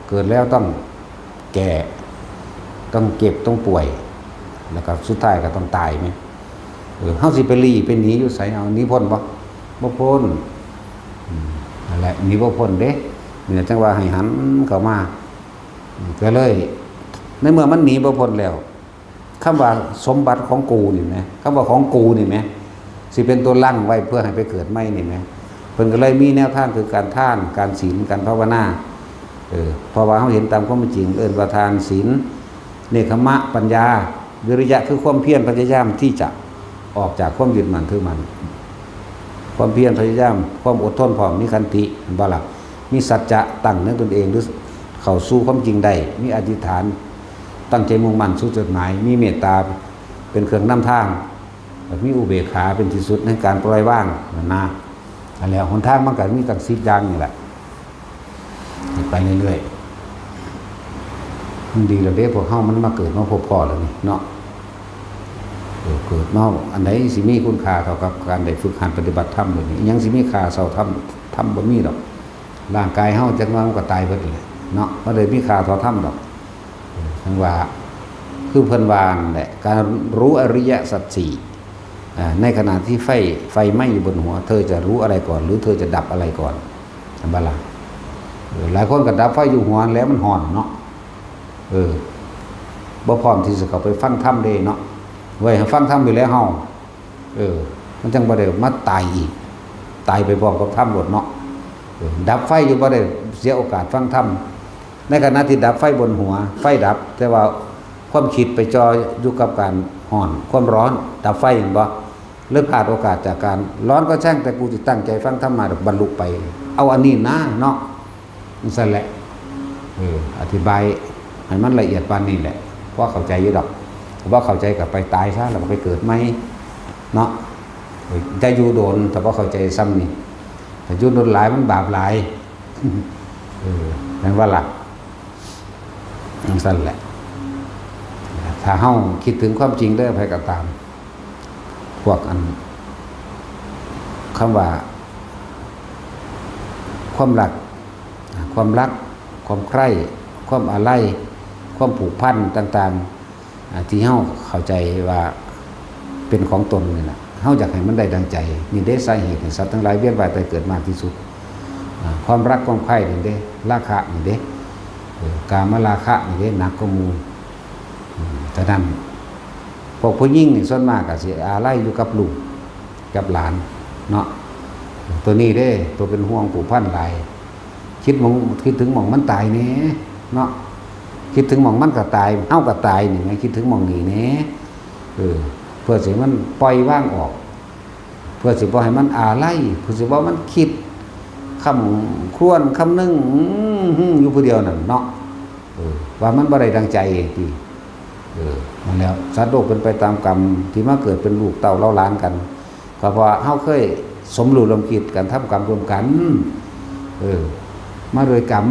เกิดแล้วต้องแก่ ต้องเจ็บต้องป่วย แล้วก็สุดท้ายก็ต้องตายไหม เออ เฮาสิไปหลีไปหนีอยู่ไส เอาหนีพ้นบ่ บ่พ้น อืม นั่นแหละ หนีบ่พ้นเด้ นี่แหละจั่งว่าให้หันเข้ามา อืม ก็เลย ในเมื่อมันหนีบ่พ้นแล้ว คำว่าสมบัติของกูนี่แหม คำว่าของกูนี่แหม สิเป็นตัวรั้งไว้เพื่อให้ไปเกิดใหม่นี่แหม เพิ่นก็เลยมีแนวทางคือการทาน การศีล การภาวนา เออ เพราะว่าเฮาเห็นตามความเป็นจริง เอิ้นว่าทาน ศีล เนกขัมมะ ปัญญา วิริยะ คือความเพียรพยายามที่จะออกจากความยึดมั่นถือมั่น ความเพียรพยายาม ความอดทนพร้อม มีขันติ เห็นบ่ล่ะ มีสัจจะตั้งในตนเอง หรือเข้าสู่ความจริงได้ มีอธิษฐาน ตั้งใจมุ่งมั่นสู่จุดหมาย มีเมตตาเป็นเครื่องนำทาง มีอุเบกขาเป็นที่สุดในการปล่อยวางนั่นนะ อันแล้วหนทางมันก็มีตั้งสิบอย่างนี่แหละ ไปเรื่อยๆ มันดีแล้วเด้ พวกเฮามันมาเกิดมาพบพ้อแล้วนี่เนาะ เออ เกิดมาอันใดสิมีคุณค่าเท่ากับการได้ฝึกหัดปฏิบัติธรรมเลยนี่ ยังสิมีค่าเท่าธรรม ธรรมบ่มีดอก ร่างกายเฮาจักหน่อยมันก็ตายเบิดเลยเนาะ บ่ได้มีค่าเท่าธรรมดอก เออ จั่งว่า คือเพิ่นว่านั่นแหละ การรู้อริยสัจสี่ อ่า ในขณะที่ไฟ ไฟไหม้อยู่บนหัว เธอจะรู้อะไรก่อน หรือเธอจะดับอะไรก่อน เห็นบ่ล่ะ เออ หลายคนก็ดับไฟอยู่หัวแล้วมันฮ้อนเนาะ เออ บ่พร้อมที่จะเข้าไปฟังธรรมเด้เนาะ ไว้ให้ฟังธรรมอยู่แล้วเฮา เออ มันจั่งบ่ได้มาตายอีก ตายไปพร้อมกับธรรมโลดเนาะ เออ ดับไฟอยู่บ่ได้เสียโอกาสฟังธรรม ในขณะที่ดับไฟบนหัว ไฟดับ แต่ว่าความคิดไปจ่ออยู่กับการฮ้อน ความร้อน ดับไฟเห็นบ่ เลยพลาดโอกาสจากการ ร้อนก็ช่าง แต่กูสิตั้งใจฟังธรรมะ บรรลุไป เอาอันนี้นะเนาะ จั่งซั้นแหละ เออ อธิบายให้มันละเอียดปานนี้แหละ พอเข้าใจอยู่ดอก บ่เข้าใจก็ไปตายซะ แล้วก็ไปเกิดใหม่เนาะ เออ อย่าอยู่โดน ถ้าบ่เข้าใจส่ำนี้ ถ้าอยู่โดนหลายมันบาปหลาย เออ แม่นบ่ล่ะ จั่งซั้นแหละ ถ้าเฮาคิดถึงความจริงเด้อ ไผก็ตาม พวกอัน คำว่า ความรัก ความรัก ความใคร่ ความอาลัย ความผูกพันต่างๆ อ่า ที่เฮาเข้าใจว่าเป็นของตนนี่นะ เฮาอยากให้มันได้ดังใจ นี่เด้สาเหตุให้สัตว์ทั้งหลายเวียนว่ายตายเกิดมากที่สุด อ่า ความรักความใคร่นี่เด้ ราคะนี่เด้ เออ กามราคะนี่เด้ หนักกว่าหมู่ อืม ฉะนั้น พวกผู้หญิงนี่ส่วนมากก็สิอาลัยอยู่กับลูก กับหลานเนาะ ตัวนี้เด้ ตัวเป็นห่วงผูกพันหลาย คิดหม่อง คิดถึงหม่องมันตายแหน่เนาะ คิดถึงหม่องมันก็ตาย เฮาก็ตายนี่แหม คิดถึงหม่องนี้แหน่ เออ เพื่อสิมันปล่อยวางออก เพื่อสิบ่ให้มันอาลัย เพื่อสิบ่ให้มันคิด คร่ำครวญ คำนึง อืม อยู่ผู้เดียวนั่นเนาะ เออ ว่ามันบ่ได้ดังใจติ เออ นั่นแหล้ว สัตว์โลกเป็นไปตามกรรม ที่มาเกิดเป็นลูกเต้าเหล่าหลานกัน ก็เพราะเฮาเคยสมรู้ร่วมคิดกัน ทำกรรมร่วมกัน เออ มาโดยกรรม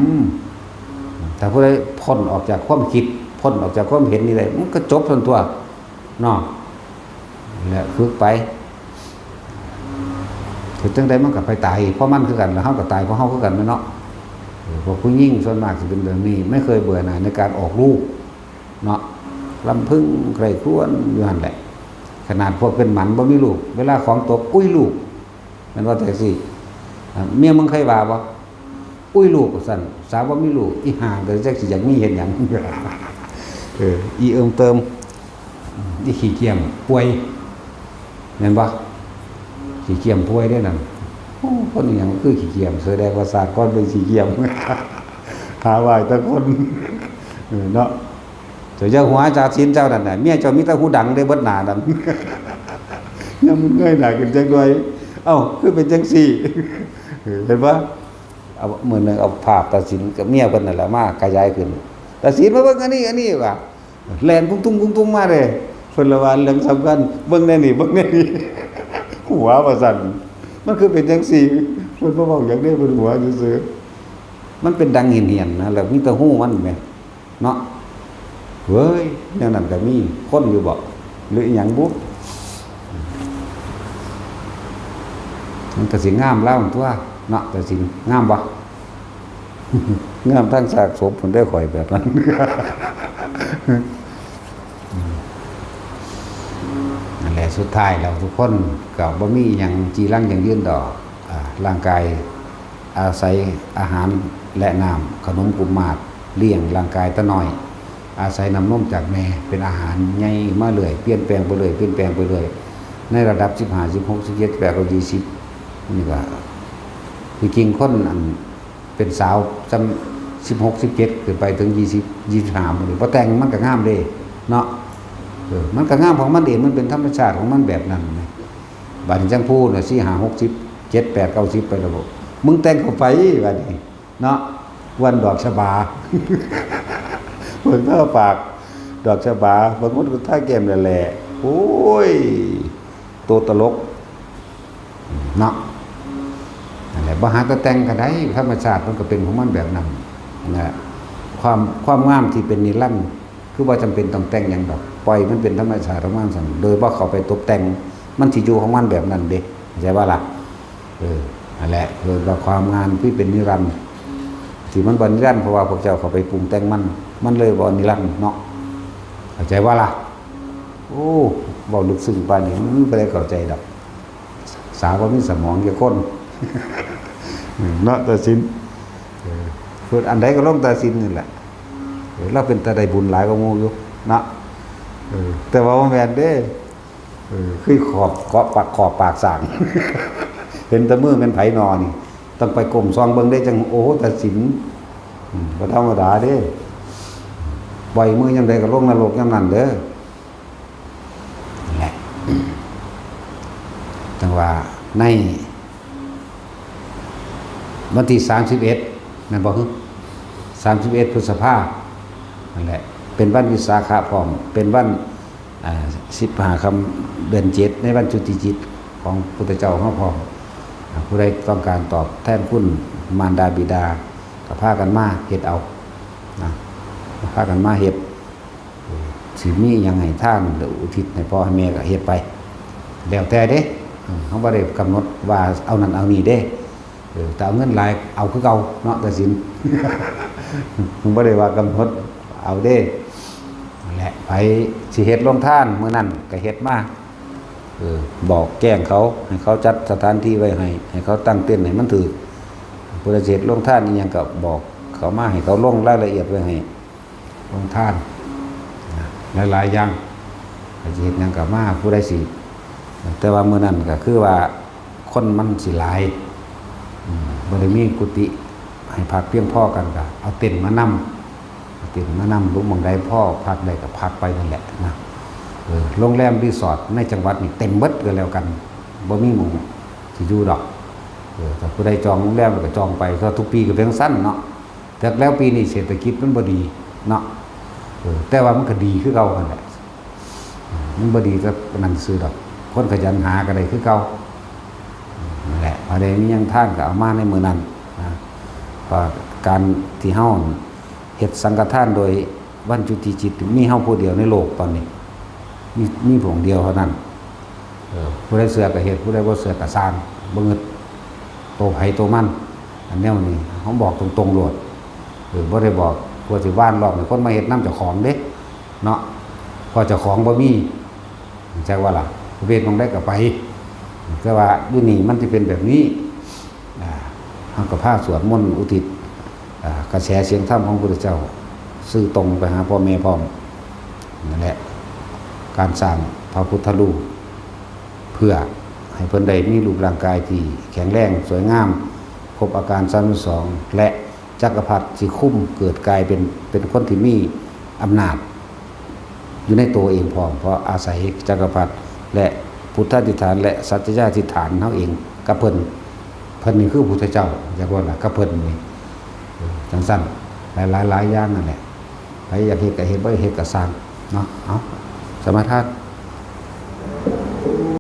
ถ้าผู้ใดพ้นออกจากความคิด พ้นออกจากความเห็นนี่ได้ มันก็จบส่วนตัว เนาะ และฝึกไป เฮ็ดจั่งใดมันก็ไปตายเพราะมันคือกัน แล้วเฮาก็ตายเพราะเฮาคือกันแหละเนาะ เออ พวกผู้หญิงส่วนมากสิเป็นแบบนี้ ไม่เคยเบื่อหน่ายในการออกลูกเนาะ รำพึงใคร่ครวญอยู่หั่นแหละ ขนาดพวกเป็นหมันบ่มีลูก เวลาของตก อุ้ยลูก แม่นว่าจั่งซี้ อ่า เมียมึงเคยว่าบ่ อุ้ยลูก ว่าซั่น สาวบ่มีลูก อีห่าก็จักสิอยากมีเฮ็ดหยัง เออ อีเอิมเติม อีขี้เกียมป่วย แม่นบ่ ขี้เกียมป่วยเด้นั่น โอ้ คนอีหยังคือขี้เกียม แสดงว่าชาติก่อนเป็นขี้เกียม หาไหว้แต่คน เออ เนาะ เจ้าอย่าหัวอาจารย์ศิลป์เจ้านั่นน่ะ เมียเจ้ามีแต่หูดังเด้เบิดหน้านั่น ยามมันเงยหน้าขึ้นจักหน่อย เอ้า คือเป็นจั่งซี่ เห็นบ่ เอามื้อหนึ่งเอาภาพตาศิลป์กับเมียเพิ่นนั่นแหละมาขยายขึ้น ตาศิลป์มาเบิ่งอันนี้ อันนี้ ว่า แล่นตุ้งตุ้งตุ้งตุ้งมาเลย เพิ่นละว่าเรื่องสำคัญ เบิ่งแน่นี่ เบิ่งแน่นี่ หัวว่าซั่น มันคือเป็นจั่งซี่ เพิ่นบ่เว้าหยังเด้ เพิ่นหัวซื่อๆ มันเป็นดังเหียนๆ นะ แล้วมีแต่ฮูมันแหม เนาะ เว้ย แนวนั้นก็มี คนอยู่บ่ หรืออีหยังบุ มันก็สิงามลาวตั๊วเนาะ แต่สิงามบ่ งามทั้งซากศพพุ้นเด้อ ข่อยแบบนั้น นั่นแหละ สุดท้ายแล้วทุกคนก็บ่มีหยังจีรังยั่งยืนดอก อ่า ร่างกายอาศัยอาหารและน้ำ ขนมกุมมากเลี้ยงร่างกายแต่น้อย อาศัยน้ำนมจากแม่เป็นอาหารใหญ่มาเรื่อย เปลี่ยนแปลงไปเรื่อย เปลี่ยนแปลงไปเรื่อย ในระดับสิบห้า สิบหก สิบเจ็ด แปด เก้า ยี่สิบ นี่ก็ ที่จริงคนอันเป็นสาวจำ สิบหก สิบเจ็ด ขึ้นไปถึง ยี่สิบ ยี่สิบห้า มื้อนี้บ่แต่งมันก็งามเด้เนาะ เออ มันก็งามของมันเอง มันเป็นธรรมชาติของมันแบบนั้นนะ บัดนี้จังพูดน่ะ สี่ ห้า หก สิบ เจ็ด แปด เก้า สิบ ไปแล้ว มึงแต่งเข้าไป บัดนี้เนาะ วันดอกชบา เพิ่นก็ฝากดอกชบา บางคนก็ท่าแก้มแหล่ๆ โอ้ย ตัวตลก เนาะ นั่นแหละ บ่หาแต่แต่งก็ได้ ธรรมชาติมันก็เป็นของมันแบบนั้นนะ ความ ความงามที่เป็นนิรันดร์ คือบ่จำเป็นต้องแต่งหยังดอก ปล่อยมันเป็นธรรมชาติของมันซั่น โดยบ่เข้าไปตกแต่ง มันสิอยู่ของมันแบบนั้นเด้ เข้าใจบ่ล่ะ เออ นั่นแหละ คือว่าความงามที่เป็นนิรันดร์ ที่มันบ่นิรันดร์ เพราะว่าพวกเจ้าเข้าไปปรุงแต่งมัน มันเลยบ่นิรันดร์เนาะ เข้าใจบ่ล่ะ โอ้ เว้าลึกซึ้งปานนี้ มันบ่ได้เข้าใจดอก สาวบ่มีสมองจักคน เนาะ ตาสิน เออ เพิ่นอันใดก็ลงตาสินนี่แหละ เออ ลาวเป็นตาได้บุญหลายกว่าหมู่อยู่ เนาะ เออ แต่ว่าบ่แม่นเด้ เออ คือขอบ ขอบปาก ขอบปากสร้าง เห็นแต่มือแม่นไผนอนี่ ต้องไปก้มส่องเบิ่งเด้ จัง โอ้ ตาสิน อืม บ่ธรรมดาเด้ ปล่อยมือยามใดก็ลงนรกยามนั้นเด้อ นั่นแหละ จังว่าในวันที่ สามสิบเอ็ด แม่นบ่ฮึ สามสิบเอ็ด พฤษภา นั่นแหละ เป็นวันวิสาขะพร้อม เป็นวัน อ่า สิบห้า ค่ำเดือนเจ็ด ในวันจุติจิตของพุทธเจ้าเฮาพร้อม อ่า ผู้ใดต้องการตอบแทนคุณมารดาบิดา ก็พากันมาเฮ็ดเอา นะ พากันมาเฮ็ด เออ สิมีหยังให้ทานหรืออุทิศให้พ่อให้แม่ก็เฮ็ดไป แล้วแต่เด้ เออ เฮาบ่ได้กำหนดว่าเอานั่นเอานี่เด้ เออ แต่เอาเงินหลายเอาคือเก่าเนาะ ตาสิน เฮาบ่ได้ว่ากำหนดเอาเด้ นั่นแหละ ไผสิเฮ็ดโรงทานมื้อนั้นก็เฮ็ดมา เออ บอกแจ้งเขา ให้เขาจัดสถานที่ไว้ให้ ให้เขาตั้งเต็นท์ให้มันถูก ผู้ใดสิเฮ็ดโรงทานอีหยังก็บอกเขามา ให้เขาลงรายละเอียดไว้ให้ โรงทาน นะ หลายๆอย่าง ใครสิเฮ็ดหยังก็มา ผู้ใดสิ แต่ว่ามื้อนั้นก็คือว่าคนมันสิหลาย อืม บ่ได้มีกุฏิให้พักเพียงพอกัน ก็เอาเต็นท์มานำ เอาเต็นท์มานำ หลุมหม่องใดพอพักได้ก็พักไปนั่นแหละนะ เออ โรงแรมรีสอร์ทในจังหวัดนี่เต็มเบิดก็แล้วกัน บ่มีหม่องสิอยู่ดอก เออ ถ้าผู้ใดจองโรงแรมก็จองไป เพราะทุกปีก็เป็นจั่งซั้นเนาะ แต่แล้วปีนี้เศรษฐกิจมันบ่ดีเนาะ เออ แต่ว่ามันก็ดีคือเก่าหั่นแหละ มันบ่ดีแต่นั่นซื่อดอก คนขยันหาก็ได้คือเก่า นั่นแหละ พอได้มีหยังทานก็เอามาในมื้อนั้นนะ เพราะการที่เฮาเฮ็ดสังฆทานโดยวันจุติจิต มีเฮาผู้เดียวในโลกตอนนี้ มี มีพระองค์เดียวเท่านั้น เออ ผู้ใดเชื่อก็เฮ็ด ผู้ใดบ่เชื่อก็ซ่าง บ่งึด โตไผโตมัน อันแนวนี้เฮาบอกตรงๆโลด เออ บ่ได้บอกเพื่อสิหว่านล้อมให้คนมาเฮ็ดนำเจ้าของเด้ เนาะ เพราะเจ้าของบ่มี จักว่าล่ะ ประเภทหม่องใดก็ไป แต่ว่าอยู่นี่มันสิเป็นแบบนี้ อ่า เฮาก็พาสวดมนต์อุทิศ อ่า กระแสเสียงธรรมของพระพุทธเจ้า ซื่อตรงไปหาพ่อแม่พร้อม นั่นแหละ การสร้างพระพุทธรูป เพื่อให้เพิ่นได้มีรูปร่างกายที่แข็งแรงสวยงาม ครบอาการสามสิบสอง และจักรพรรดิสิคุมเกิดกลายเป็น เป็นคนที่มีอำนาจ อยู่ในตัวเองพร้อม เพราะอาศัยจักรพรรดิและพุทธาธิษฐานและสัจจาธิษฐานเฮาเองกับเพิ่น เพิ่นนี่คือพุทธเจ้า จักว่าล่ะ กับเพิ่นนี่ เออ จั่งซั้น หลายๆ หลายอย่างนั่นแหละ ไผอยากเฮ็ดก็เฮ็ด บ่อยากเฮ็ดก็ซ่างเนาะ เอา สมาทาน